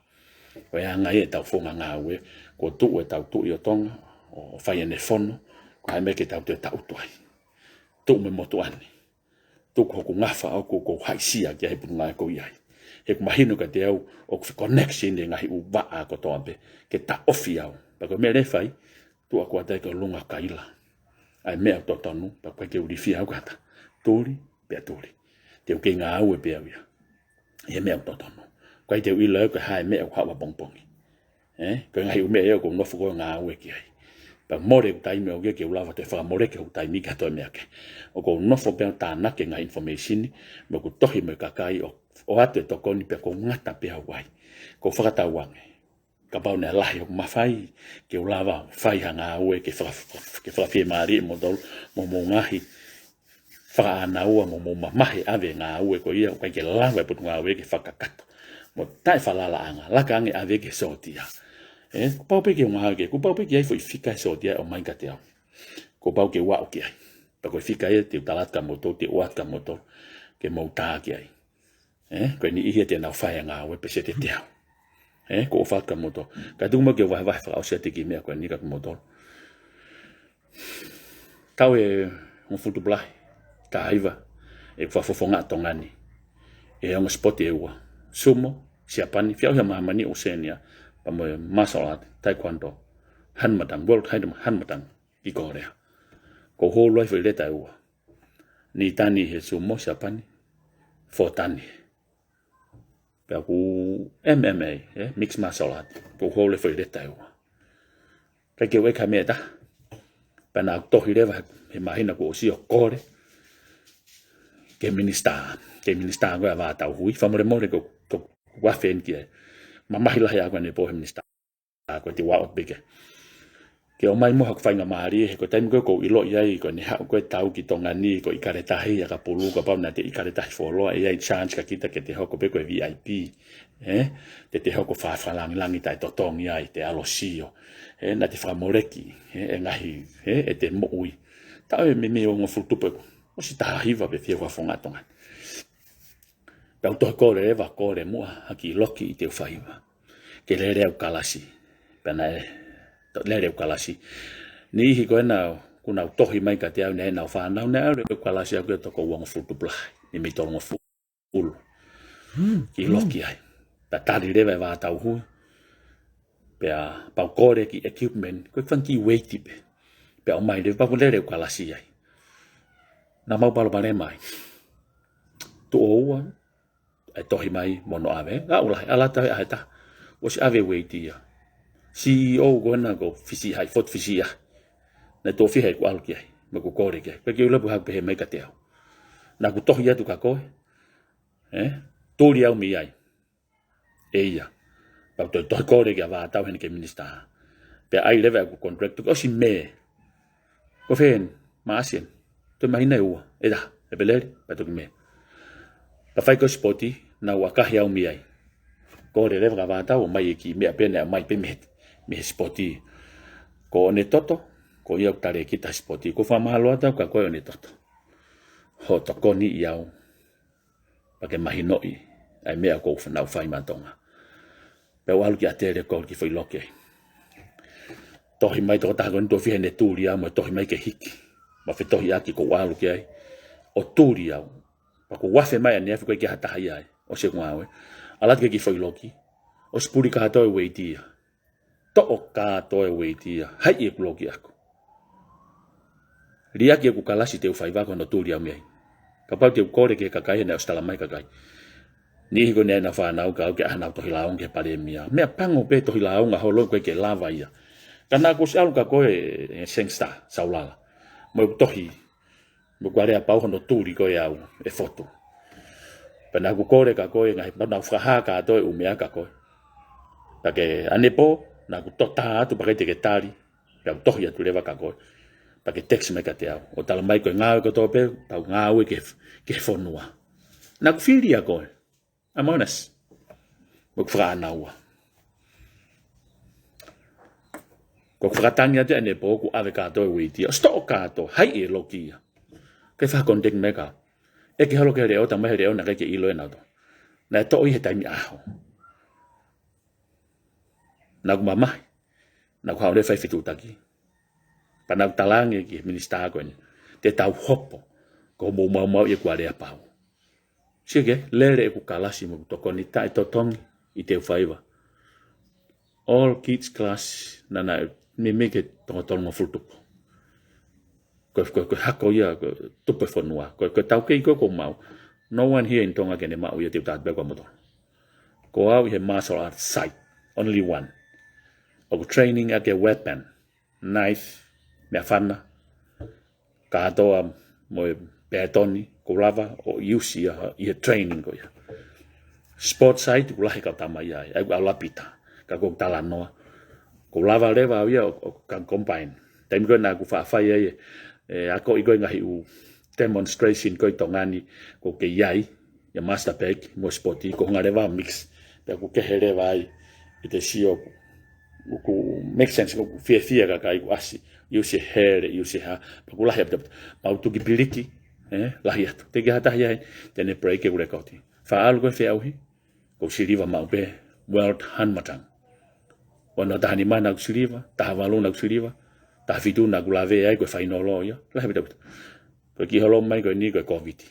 Ko e anga ia ʻetau founga ngāue, kuo tuʻu ʻetau Tuʻi ʻo Tonga, ʻo fai ʻene fono, ko hai meʻa ke tau toe taʻutu ai. Tuʻu mo e motuʻa ni. Tuku hoku ngafa ʻoku ou haʻisia ki ai he Potungāue ʻoku ou ʻi ai. He ʻoku mahino kiate au ʻoku connection ʻi he ngaahi ʻū vaʻa kotoa pē ke taʻofi au. Pea ko e meʻa leva ʻe fai, tuʻa kuata ʻi ʻolunga kaila ʻa e meʻa ʻoku totonu, pea ʻoku ʻikai ke u ilifia au kia ha taha. Tuli, pea tuli. Te u kei ngāue pē au ia ʻi he meʻa ʻoku totonu. ʻOku ʻikai te u ʻilo au ko e hā e meʻa ʻoku haʻu ʻapongipongi. ʻE, ko e ngaahi ʻū meʻa ia ʻoku ou nofo ko ē ʻo ngāue ki ai. Pea mole ʻeku taimi ʻoku ʻikai ke u lava toe fakamoleki hoku taimi ki ha toe meʻa kehe. ʻOku ou nofo pē ʻo tānaki e ngaahi information, mo ʻeku tohi mo e kakai ʻo, ʻoatu e tokoni pea ʻoku ou ngata pē au ai. ʻOku ou fakatauange, kapau naʻe lahi hoku mafai, ke u lava ʻo fai ha ngāue, ke faka-, ke fakafiemālieʻi moutolu, mo hoʻomou ngaahi fakaʻānaua mo hoʻomou mamahi ʻave e ngāue ko ia, ʻoku ʻikai ke lava e Potungāue ke fakakakato. Mo taʻefalalaʻanga, laka ange ʻave ki he sōtia. ʻE, kuo pau pē ke u ngāue ki ai, kuo pau pē ke ʻi ai foʻi fika he sōtia ʻo ʻomai kiate au. Kuo pau ke u aʻu ki ai. Pea ko e fika ia te u tala atu kia moutolu, te u ʻoatu kia moutolu, ke mou tā ki ai. ʻE, ko e niʻihi ia te nau fai e ngāue pē sio kiate au. ʻE, ʻoku ou ʻofa atu kia moutolu. Kae tuku muʻa ke u vahevahe fakaʻosi atu e kiʻi meʻa ko eni kia moutolu. Taʻu ʻe hongofulu tupu lahi, taha hiva, ʻeku fakafofongaʻi ʻa Tonga ni ʻi he ongo sipoti ʻe ua. Sumo, Siapani, feʻauhi ʻa māmani, Oceania, pea mo e martial art, taekwondo, Hanmadan, World Hanmadan, ʻi Kōlea. ʻOku ou holo ai foʻi leta ʻe ua. Nitani he sumo, Siapani, Fōtani. Pea ko e M M A, ʻe, mixed martial art. ʻOku ou holo ai foʻi leta ʻe ua. ʻIkai ke u ʻeke ha meʻa ʻe taha. Pea naʻa ku tohi leva he māhina kuo ʻosi ʻo kole ki he minisitā. Ki he minisitā ko ē ʻa Vātauhui. Fakamolemole ko, ko, ko e afe eni ki ai. Mamahi lahi ʻaʻaku ʻanepō he minisitā. Ko e te ua o peke. Ke ʻomai mo haku faingamālie, he ko e taimi ko ē ʻoku ou ʻiloʻi ai, ko ʻene haʻu ko ē ʻo tau ki Tonga ni, ko e ʻIkale Tahi ʻa Kapulu, kapau naʻe ʻikai te ʻIkale Tahi fuoloa, ʻe ʻi ai e chance kia kita ke te hoko pē ko e V I P, ʻe? Te te hoko fakalangilangi taʻetotongi ai, te ʻalu ʻo sio, ʻe? Naʻa te fakamoleki, ʻe? E ngaahi, ʻe? ʻEte moʻui. Taʻu ʻe meimei hongofulu tupu ʻeku, ʻosi taha hiva pē fiha fakafofongaʻi ʻa Tonga ni. Pea u tohi kole leva, kole muʻa, ha kiʻi loki ʻi he ʻū faiva. Ke lele ʻeku kalasi. Pea naʻe, to-, lele ʻeku kalasi. Niʻihi ko ena, kuo nau tohi mai kiate au naʻe ʻi ai ʻenau fānau, naʻe ʻalu ʻeku kalasi ʻaʻaku ia toko uangofulu tupu lahi, meimei tolungofulu. Kiʻi loki ai. Pea tali leva ʻe Vātauhui. Pea pau kole ki equipment, ko e fanga kiʻi weight pē. Pea ʻomai leva pea u lele ʻeku kalasi ai. Naʻa mau palopalema ai. Tuʻo ua, ʻe tohi mai mo hono ʻave. Aʻu lahi, ʻalu atu ʻa e taha. ʻOsi ʻave weight ia. C E O ko ena ko Fisi Hai, Fort Fisi Hai. Naʻe tuʻo fiha ʻeku ʻalu ki ai. Mo ʻeku kole ki ai. Pea ke u lepu haku pehē mai kiate au. Naʻa ku tohi atu kia koe. ʻE? Tuli au mei ai. ʻE ia. Pea u toe tohi kole kia Vātau heni ki he minisitā. Pea ʻai leva ʻeku contract, toki ʻosi Mē. Ko e fē eni, Maʻasi eni. Toe māhina ʻe ua, ʻe taha, ʻEpeleli, pea toki Mē. Ka fai ko e sipoti, naʻa ku ʻakahi au mei ai. Kole leva kia Vātau ʻo ʻomai e kiʻi meʻa pē naʻe ʻomai pē mei he, mei he sipoti. Ko ʻene toto, ko ia ʻoku talēkita he sipoti. ʻOku ou fakamālō atu kia koe ʻo ne toto. Hoʻo tokoniʻi au. Pea ke mahinoʻi ʻa e meʻa ʻoku ou fanau fai maʻa Tonga. Pea u ʻalu ki ʻAtele, kole ki foʻi loki ai. Tohi mai tokotaha ko eni, tuʻo fiha ʻene tuli au, mo e tohi mai ke hiki. Mo e fetohiʻaki ʻoku ou ʻalu ki ai. ʻO tuli au. Pea ʻoku ou afe mai ʻaneafi, ʻoku ʻikai ke ʻi ai ha taha ia ai. ʻOsi ʻeku ngāue. ʻAlu atu ki he kiʻi foʻi loki. ʻOsi puli kātoa e ueiti ia. Toʻo kātoa e ueiti ia. Haiʻi ʻeku loki ʻaʻaku. Liʻaki ʻeku kalasi te u faiva ko hono tuli au mei ai. Kapau te u kole ki he kakai, he naʻe ʻosi tala mai e kakai. Niʻihi ko eni ʻa ʻenau fānau, ka ʻoku ʻikai ke ʻi ai haʻanau tohi lāunga ki he palēmia. Meʻapango pē tohi lāunga holo, ʻoku ʻikai ke lava ia. Ka naʻa ku ʻosi ʻalu kia koe, ʻe Sangster Saulala. Mo ʻeku tohi, mo ʻeku aleapau hono tuli koe au ʻe Fotu. Pea naʻa ku kole kia koe, ngaahi pau naʻa ku fakahā kātoa e ʻū meʻa kia koe. Pea ke ʻanepō, naʻa ku toʻo atu pea ʻikai te ke tali, pea u tohi atu leva kia koe. Pea ke text mai kiate au. ʻO tala mai ko e ngāue kotoa pē, tau ngāue ki he, ki he fonua. Naʻa ku fili ʻa koe. I'm honest. Mo ʻeku fakaʻānaua. Ko ʻeku fakatangi atu ʻanepō, kuo ʻave kātoa e ueiti ia. ʻOsi toʻo kātoa, haiʻi e loki ia. Ke fakakontek mai kia au. ʻEke holo ki he leʻo, tala mai he leʻo naʻe ʻikai ke ʻilo ʻe nautolu. Naʻe toʻo ʻi he taimi ʻaho. Naʻa ku mamahi. Naʻa ku haʻu leva ʻo fai fetuʻutaki. Pea naʻa ku talaange ki he minisitā ko eni. Te tau hopo. Ko hoʻomou maumauʻi ʻeku aleapau. Sio ki he lele ʻeku kalasi mo ʻeku tokoni, taʻetotongi ʻi heʻeku faiva. All kids class, naʻa na meimei ke toko tolungofulu tupu. Ko, ko, ko e hako ia, ko e tupu e fonua. Ko, ko e taukei ko ē ʻoku ou maʻu. No one here in Tonga ke ne maʻu ia, te u tala atu pē kia moutolu. Ko au ʻi he martial arts site, only one. ʻOku training ʻaki e weapon, knife, meʻafana, kātoa mo e pētoni, ʻoku ou lava ʻo use ia ʻi he training ko ia. Sports side, ʻoku lahi e kau tama ia ai, ʻa ia ʻoku ʻalu ʻa Pita, ka ʻoku ou talanoa. ʻOku ou lava leva au ia ʻo, ʻo ka combine. Taimi ko ē naʻa ku faʻa fai ai e, e akoʻi ko ē ngaahi ʻū demonstration ko ē ʻi Tonga ni, ʻoku ou kei ʻi ai, ʻi he master pack, mo e sipoti, ʻoku ou hanga leva ʻo mix. Pea ʻoku kehe leva ai, ʻi he sio, ʻoku make sense, ʻoku fiefia e kakai ʻoku ʻasi, use e hele, use e hā, pea ʻoku lahi ʻaupito. Mau tuki piliki, ē, lahi atu. Teʻeki ha taha ia ai, te ne break ʻeku record. Faʻa ʻalu ko ē feʻauhi, ʻoku ou siliva maʻu pē, World Hanmatang. Ua noa taha nima naʻa ku siliva, taha valu naʻa ku siliva, taha fitu naʻa ku lave ai ko e fainolo ia, lahi ʻaupito. Ko e kiʻi holo mai ko eni ko e Covid.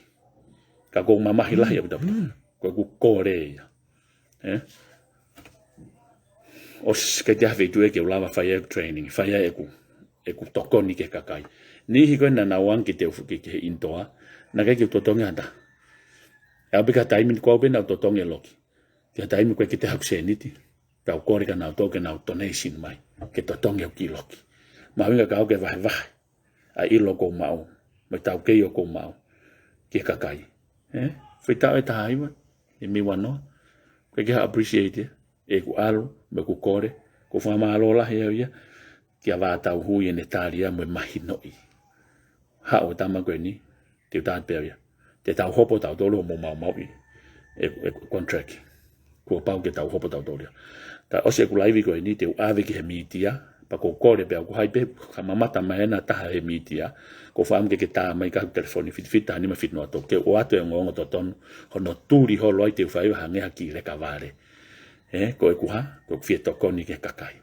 Ka ʻoku ou mamahi lahi ʻaupito. Ko ʻeku kole ia. Ē? ʻOsi ʻikai te u ʻi ai ha feituʻu ia ke u lava fai ai ʻeku training, fai ai ʻeku, ʻeku tokoni ki he kakai. Niʻihi ko ē naʻa nau ō ange ki he, ki he, ki he ʻInitonga, naʻe ʻikai ke u totongi ha taha. ʻE ʻalu pē ki ha taimi ni ko au pē naʻa ku totongi e loki. Ki ha taimi ko ē ʻikai ke toe ʻi ai haku sēniti. Pea u kole kia nautolu ke nau donation mai. Ke totongi hoku kiʻi loki. Mahuʻinga kia au ke vahevahe ʻa e ʻilo ʻoku ou maʻu, mo e taukei ʻoku ou maʻu ki he kakai. Ē? Faitau e taha hiva, ʻe mei ua noa. ʻOku ʻikai ke ha appreciate ia, ʻeku ʻalu, mo ʻeku kole, ʻoku ou fakamālō lahi au ia, kia Vātau Hui ʻene tali ia mo e mahinoʻi. Haʻu e tama ko eni, te u tala atu pē au ia. Te tau hopo tautolu hoʻomou maumauʻi e, e contract. Kuo pau ke tau hopo tautolu ia. Ka ʻosi ʻeku laivi ko eni te u ʻave ki he mītia, pea ʻoku ou kole pē au ko hai pē, ka mamata mai ʻe ha taha he mītia, ʻoku ou fakaʻamu ke ke tā mai ki he telefoni fitu fitu taha nima fitu noa tolu, ke u ʻoatu e ongoongo totonu, hono tuli holo ai ʻeku faiva hangē ha kiʻi leka vale. Ē, ko ʻeku hā, ko ʻeku fie tokoni ki he kakai.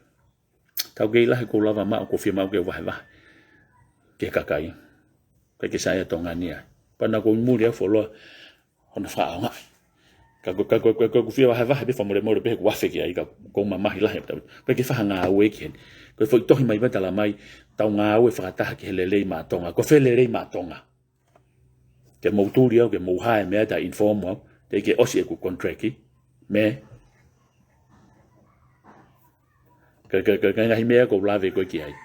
Taukei lahi ʻoku ou lava maʻu, ʻoku ou fie maʻu ke u vahevahe ki he kakai. ʻIkai ke saiʻia Tonga ni ai. Pea naʻa ʻoku ou muli au fuoloa hono fakaʻaongaʻi. Ka ko, ka ko, ka ko ʻeku fie vahevahe pē fakamolemole pē he ʻoku ou afe ki ai ka ʻoku ou mamahi lahi ʻaupito. ʻIkai ke fai ha ngāue ki heni. Ko e foʻi tohi mai pē tala mai, tau ngāue fakataha ki he lelei maʻa Tonga. Ko fē lelei maʻa Tonga? Ke mou tuli au, ke mou hā e meʻa, ta inform au, teʻeki ke ʻosi ʻeku contract, mē. Ka, ka, ka, ka ngaahi meʻa ʻoku ou lave ko ē ki ai.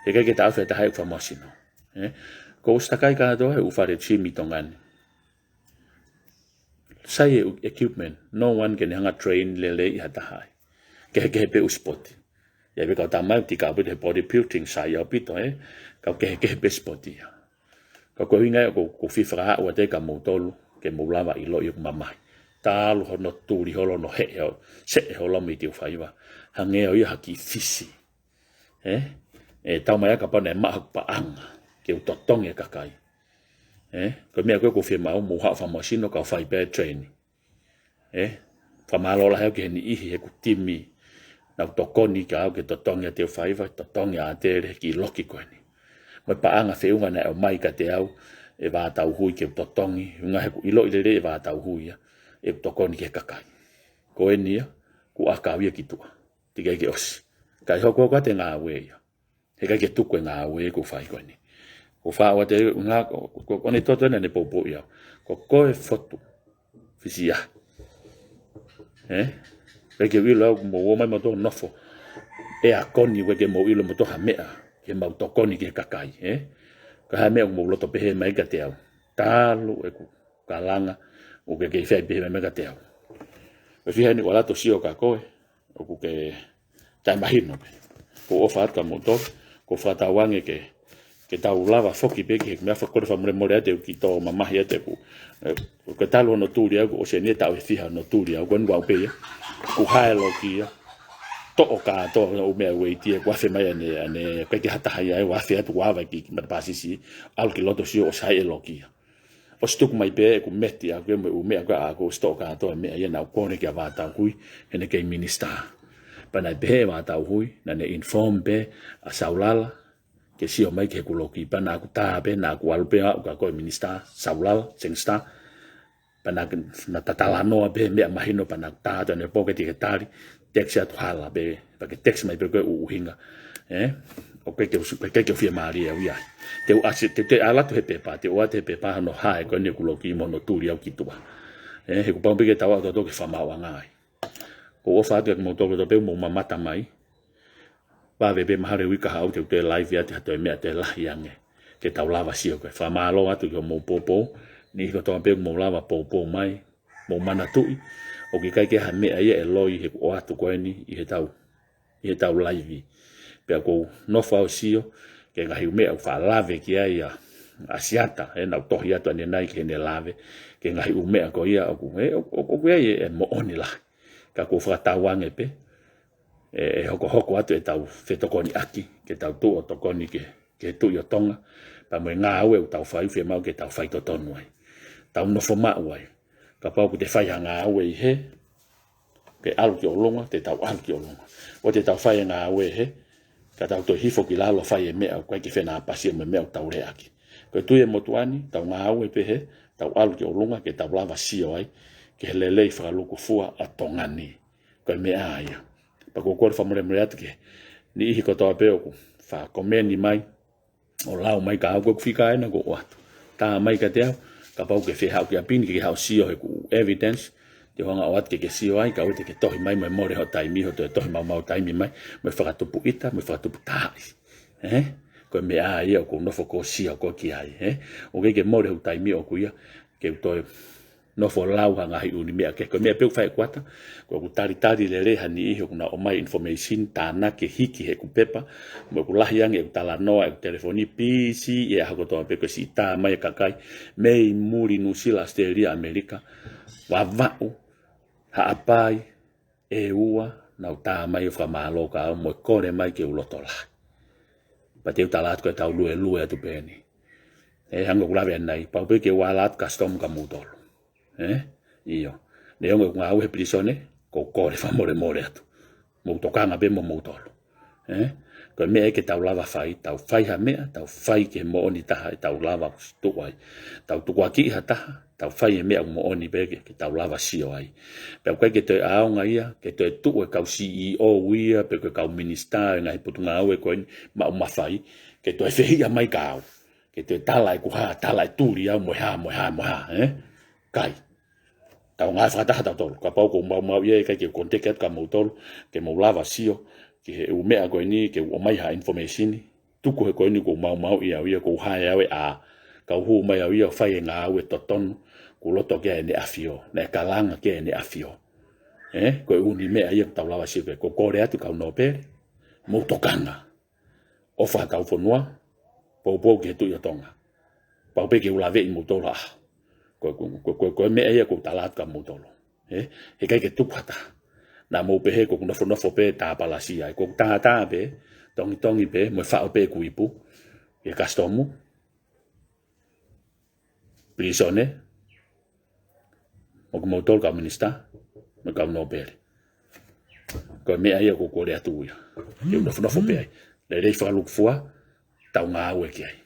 He ʻikai ke taʻofi ʻe ha taha ʻeku fakamoʻoni. Ē? ʻOku ou ʻosi takai kātoa he ʻū fale gym ʻi Tonga ni. Sai e equipment, no one ke ne hanga train lelei ʻi ha taha ai. Kehekehe pē ʻū sipoti. ʻI ai pē kau tama ʻoku tika ʻaupito he bodybuilding, sai ʻaupito, ē. Ka ʻoku kehekehe pē sipoti ia. Ka ko e ʻuhinga ia ʻoku, ʻoku ou fie fakahā atu kia moutolu, ke ke mou lava ʻiloʻi ʻoku mamahi. Talu hono tuli holo hono heʻe holo, seʻe holo mei Teufaiva. Hangē ʻo ia ha kiʻi fisi. Ē? ʻE tau mai aka pau naʻe maʻa hoku paʻanga ke u totongi e kakai. Ē? Ko e meʻa ko ē ʻoku fiemaʻu mou haʻu fakamāsino kau fai pē training. Ē? Fakamālō lahi au ki he niʻihi heʻeku timi. Naʻa ku tokoni kia au ke totongi ʻa Teufaiva, totongi ʻa ʻAtele, kiʻi loki ko eni. Mo e paʻanga feʻunga naʻe ʻomai kiate au ʻe Vātauhui ke u totongi, ʻuhinga heʻeku ʻiloʻi lelei ʻe Vātauhui ia ʻeku tokoni ki he kakai. Ko eni ia, kuo ʻakau ia ki tuʻa. Teʻeki ai ke ʻosi. Kae hoko ko ʻete ngāue ia. Heʻikai ke tuku e ngāue ʻoku fai ko eni. Ko faʻa ʻoatu ʻe ngā, ko, ko, ko ʻene toto ena ne poupou ia. Ko koe Fotu Fisiahi. Ē? ʻIkai ke ʻilo au ʻoku mou ō mai moutolu nofo. ʻE akoni ʻikai ke mou ʻilo moutolu ha meʻa. Ke mau tokoni ki he kakai. Ē? Ka ha meʻa ʻoku mou loto pehē mai kiate au. Talu ʻeku kalanga, ʻoku ke kei fai pehē mai kiate au. ʻE fiha ni ʻoku ala to sio ka koe, ʻoku ke taʻemahino pē. Ko e ʻofa atu kia moutolu, ko e fakatauange ʻoku ke, ke tau lava foki pē ki he meʻa fakakore fakamolemole atu ʻeku kiʻi tō mamahi atu ʻeku, ē, ʻoku talu hono tuli au, ʻosi eni e taʻu ʻe fiha hono tuli au, ko eni ʻoku ou pehē ia, ʻoku hae loki ia, toʻo kātoa ʻū meʻa ueiti ʻoku afe mai ʻanenai, ʻoku ʻikai ke ha taha ia ʻe afe atu ʻo ava ki, ki matapā sisi, ʻalu ki loto sio ʻosi hae e loki ia. ʻOsi tuku mai pē ʻeku meti ʻaʻaku mo e ʻū meʻa ko ē ʻaʻaku ʻosi toʻo kātoa e meʻa ia naʻa ku kole kia Vātauhui, heʻene kei minisitā. Pea naʻe pehē ʻe Vātauhui, naʻa ne inform pē ʻa Saulala, ke sio mai ki heʻeku loki, pea naʻa ku tā pē, naʻa ku ʻalu pē au ka ko e minisitā, Saulala, Sangster. Pea naʻa, naʻa ta talanoa pē meʻa mahino pea naʻa ku tā atu ʻanepō ke tike tali, text atu hala pē, pea ke text mai pē ko e ʻuhinga. Ē? ʻOku ʻikai ke u, ʻikai ke u fiemālie au ia. Te u ʻasi, te, te ʻalu atu he pepa, te u ʻoatu he pepa hono hae ko eni ʻeku loki mo hono tuli au ki tuʻa. Ē, he kuo pau pē ke tau ʻalu atu ke fakamaauʻanga ai. Ko e ʻofa atu kia moutolu kotoa pē ʻoku mou mamata mai. Vave pē mahalo ʻe uike kahaʻu te u toe live atu ha toe meʻa toe lahi ange. Ke tau lava sio ko e fakamālō atu ki hoʻomou poupou, niʻihi kotoa pē ʻoku mou lava poupou mai, mou manatuʻi, ʻoku ʻikai ke ha meʻa ia ʻe loi heʻeku ʻoatu ko eni ʻi heʻetau, ʻi heʻetau live. Pea ʻoku ou nofo au ʻo sio, ki he ngaahi ʻū meʻa ʻoku faʻa lave ki ai ʻa, ʻa Siata, ē, naʻa ku tohi atu ʻanenai ki heʻene lave, ki he ngaahi ʻū meʻa ko ia ʻoku, ē, ʻoku, ʻoku, ʻoku ʻi ai e, e moʻoni lahi. Ka ʻoku ou fakatauange pē, ʻe, ʻe hokohoko atu ʻetau fetokoniʻaki, ke tau tuʻu ʻo tokoni ki he, ki he Tuʻi ʻo Tonga, pea mo e ngāue ʻoku tau fai fiemaʻu ke tau fai totonu ai. Tau nofo maʻu ai. Kapau ʻoku te fai ha ngāue ʻi hē, ke ʻalu ki ʻolunga, te tau ʻalu ki ʻolunga. ʻOua te tau fai e ngāue ʻi hē, ka tau toe hifo ki lalo fai e meʻa ʻoku ʻikai ke fenāpasi mo e meʻa ʻoku tau leaʻaki. Ko e tui ʻa e motuʻa ni, tau ngāue pē hē, tau ʻalu ki ʻolunga, ke tau lava sio ai, ki he lelei fakalūkufua ʻa Tonga ni. Ko e meʻa ia. Pea ʻoku ou kole fakamolemole atu ki he niʻihi kotoa pē ʻoku faʻa komeni mai, ʻo lau mai ka au ko ʻeku fika ena ʻoku ou ʻoatu. Tā mai kiate au, kapau ʻoku ke fie haʻu ki ʻapi ni ke ke haʻu ʻo sio heʻeku evidence, te u hanga ʻo ʻoatu ke ke sio ai, kae ʻoua te ke tohi mai mo e mole hoʻo taimi, hoʻo toe tohi maumau taimi mai, mo e fakatupu ʻita, mo e fakatupu tahaʻi. Ē? Ko e meʻa ia ʻoku ou nofo ʻo sio ko ē ki ai, ē? ʻOku ʻikai ke mole hoku taimi ʻoʻoku ia, ke u toe nofo ʻo lau ha ngaahi ʻū meʻa kehe. Ko e meʻa pē ʻoku fai ʻe kuata, ko ʻeku talitali lelei ha niʻihi ʻoku nau ʻomai information, tānaki, hiki heʻeku pepa, mo ʻeku lahi ange ʻeku talanoa, ʻeku telefoni, pisi, ʻi he ʻaho kotoa pē ko e siʻi tā mai e kakai, mei muli Nuʻusila, ʻAositelēlia, ʻAmelika, Vavaʻu, Haʻapai, ʻEua, nau tā mai ʻo fakamālō kia au mo e kole mai ke u loto lahi. Pea te u tala atu ko ʻetau luelue atu pē eni. Ē, hangē ko ʻeku lave ʻanenai, pau pē ke u ala atu custom kia moutolu. Ē? ʻIo. Neongo ʻeku ngāue he pilīsone, ʻoku ou kole fakamolemole atu. Mou tokanga pē mo moutolu. Ē? Ko e meʻa ia ke tau lava fai, tau fai ha meʻa, tau fai ki he moʻoni taha ʻe tau lava ʻo tuʻu ai. Tau tukuakiʻi ha taha, tau fai e meʻa ʻoku moʻoni pē ke, ke tau lava sio ai. Pea ʻoku ʻikai ke toe ʻaonga ia, ke toe tuʻu e kau C E O ia, pe ko e kau minisitā, e ngaahi potungāue ko eni, maʻu mafai, ke toe fehiʻa mai kia au. Ke toe tala ʻeku hā, tala e tuli au, mo e hā, mo e hā, mo e hā, ē? ʻIkai. Tau ngāue fakataha tautolu. Kapau ʻoku ou maumauʻi ai, ʻikai ke u contact atu kia moutolu, ke mou lava sio ki he ʻū meʻa ko eni, ke u ʻomai ha information, tuku he ko eni ʻoku ou maumauʻi au ia, ʻoku ou hae au e ʻā, kau hū mai au ia ʻo fai e ngāue totonu, ʻoku loto ki ai ʻEne ʻAfio, naʻe kalanga ki ai ʻEne ʻAfio. Ē, ko e ʻū meʻa ia ʻoku tau lava sio ki ai, ʻoku ou kole atu kau nōpele, mou tokanga. ʻOfa atu ki he fonua, poupou ki he Tuʻi ʻo Tonga. Pau pē ke u laveʻi moutolu ʻaho. Ko, ko, ko, ko, ko e meʻa ia ʻoku ou tala atu kia moutolu. Ē? Heʻikai ke tuku ha taha. Naʻa mou pehē ʻoku ou nofonofo pē tāpalasia ai. ʻOku ou tātā pē, tongitongi pē, mo e faʻo pē ʻeku ipu. ʻI he kasitomu. Pilīsone. Mo kimoutolu kau minisitā. Mo e kau nōpele. Ko e meʻa ia ʻoku ou kole atu ia. Ke u nofonofo pē ai. Lelei fakalūkufua, tau ngāue ki ai.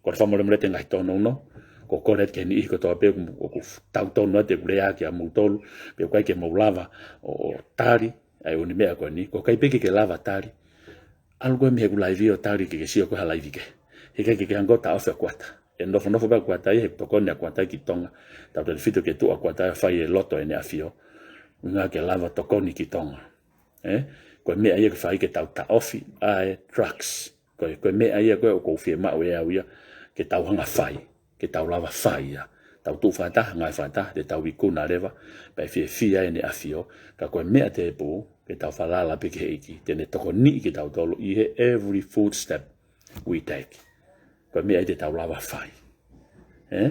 Ko e fakamolemole atu e ngaahi tōnounou, ʻoku ou kole atu ki he niʻihi kotoa pē ʻoku, ʻoku tau tonu atu ʻeku lea kia moutolu, pe ʻoku ʻikai ke mou lava ʻo, ʻo tali ʻa e ʻū meʻa ko eni, ʻoku ʻikai pē ke ke lava tali. ʻAlu koe mei heʻeku laivi ʻo tali ke ke sio ko e hā laivi kehe. Heʻikai ke ke hanga ʻo taʻofi ʻa Kuata. ʻE nofonofo pē ʻa Kuata ia, he tokoni ʻa Kuata ki Tonga. Tautautefito ki he tuʻu ʻa Kuata ia ʻo fai e loto ʻene ʻAfio. Ui ngā ke lava tokoni ki Tonga. Ē? Ko e meʻa ia ke fai ke tau taʻofi ʻa e drugs. Ko e, ko e meʻa ia ko ē ʻoku ou fiemaʻu ʻe au ia ke tau hanga fai, ke tau lava fai ia. Tau tuʻu fakataha, ngāue fakataha, te tau ikuna leva, pea ʻe fiefia ʻEne ʻAfio, ka ko e meʻa tēpū, ke tau falala pē ki he ʻEiki, te ne tokoniʻi kitautolu ʻi he every footstep we take. Ko e meʻa ia te tau lava fai. Ē?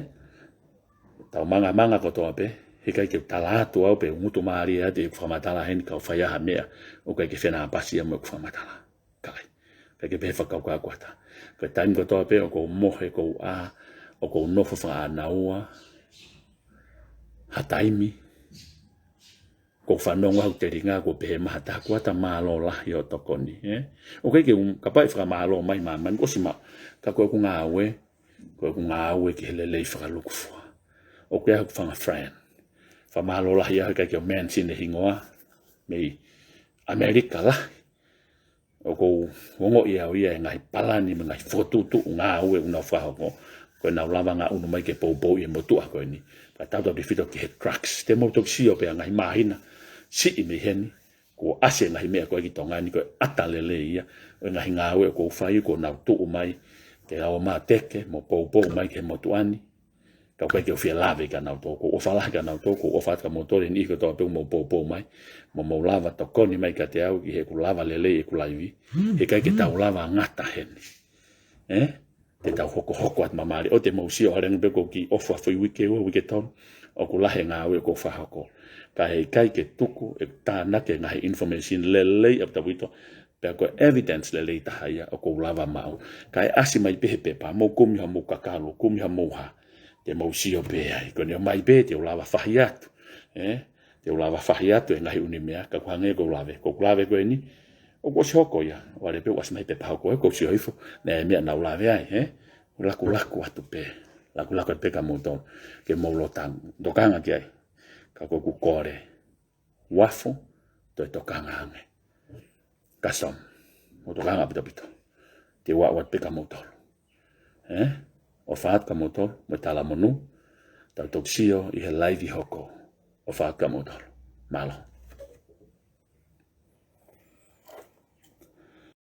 Tau mangamanga kotoa pē, heʻikai ke u tala atu au pe ngutu mālie atu ʻeku fakamatala heni ka u fai ha meʻa, ʻoku ʻikai ke fenāpasi ia mo ʻeku fakamatala. ʻIkai. ʻIkai ke pehē fakakaukau ʻa Kuata. Ko e taimi kotoa pē, ʻoku ou mohe, ʻoku ou ʻā, ʻoku ou nofo fakaʻānaua, ha taimi, ʻoku ou fanongo au telinga, ʻoku pehē mai ha taha Kuata mālō lahi hoʻo tokoni, ē? ʻOku ʻikai ke u, kapau ʻe fakamālō mai māmani, ʻosi maʻu, ka ko ʻeku ngāue, ko ʻeku ngāue ki he lelei fakalūkufua. ʻOku ʻi ai hoku fanga friend. Fakamālō lahi au heʻikai ke u mention e hingoa, mei ʻAmelika lahi. ʻOku ou ongoʻi au ia e ngaahi palani mo e ngaahi fokotuʻutuʻu ngāue ʻoku nau fakahoko. Ko ʻenau lava ngaʻunu mai ke poupouʻi e motuʻa ko eni. Ka tautautefito ki he drugs. Te mou toki sio pē ʻa e ngaahi māhina siʻi mei heni. Kuo ʻasi e ngaahi meʻa ko ē ki Tonga ni ko e ʻata lelei ia ʻo e ngaahi ngāue ʻoku ou fai, kuo nau tuʻu mai ke ʻalu ʻo mateke mo poupou mai ki he motuʻa ni. Ka ʻoku ʻikai ke u fie lave kia nautolu, ʻoku ou ʻofa lahi kia nautolu, ʻoku ou ʻofa atu kia moutolu, e niʻihi kotoa pē ʻoku mou poupou mai, mo mou lava tokoni mai kiate au ki heʻeku lava lelei ʻeku laivi, heʻikai ke tau lava ngata heni. Ē? Te tau hokohoko atu māmālie, ʻoua te mou sio ʻalu ange pē ʻoku ou kiʻi ʻofa foʻi uike ua, uike tolu, ʻoku lahi e ngāue ʻoku ou fakahoko. Ka heʻikai ke tuku ʻeku tānaki e ngaahi information lelei ʻaupito, pea ko e evidence lelei taha ia ʻoku ou lava maʻu. Kae ʻasi mai pē he pepa, mou kumi hamou kakalu, kumi hamou hā. Te mou sio pē ai, ko ʻene ʻomai pē, te u lava fahi atu. Ē? Te u lava fahi atu e ngaahi ʻū meʻa, ka ʻoku hangē ko ʻeku lave, ko ʻeku lave ko eni, ʻoku ʻosi hoko ia, ʻoku ʻalu pē ʻo ʻasi mai he pepa hoko, ē, ʻoku ou sio hifo, naʻe meʻa naʻa ku lave ai, ē? Lakulaku atu pē, lakulaku atu pē kia moutolu, ke mou loto, tokanga ki ai, ka ko ʻeku kole, uafo, toe tokanga ange. Kasom, mou tokanga ʻaupito. Te u ʻoatu pē kia moutolu. Ē? ʻOfa atu kia moutolu, mo e talamonū, tau toki sio ʻi he laivi hoko. ʻOfa atu kia moutolu. Mālō.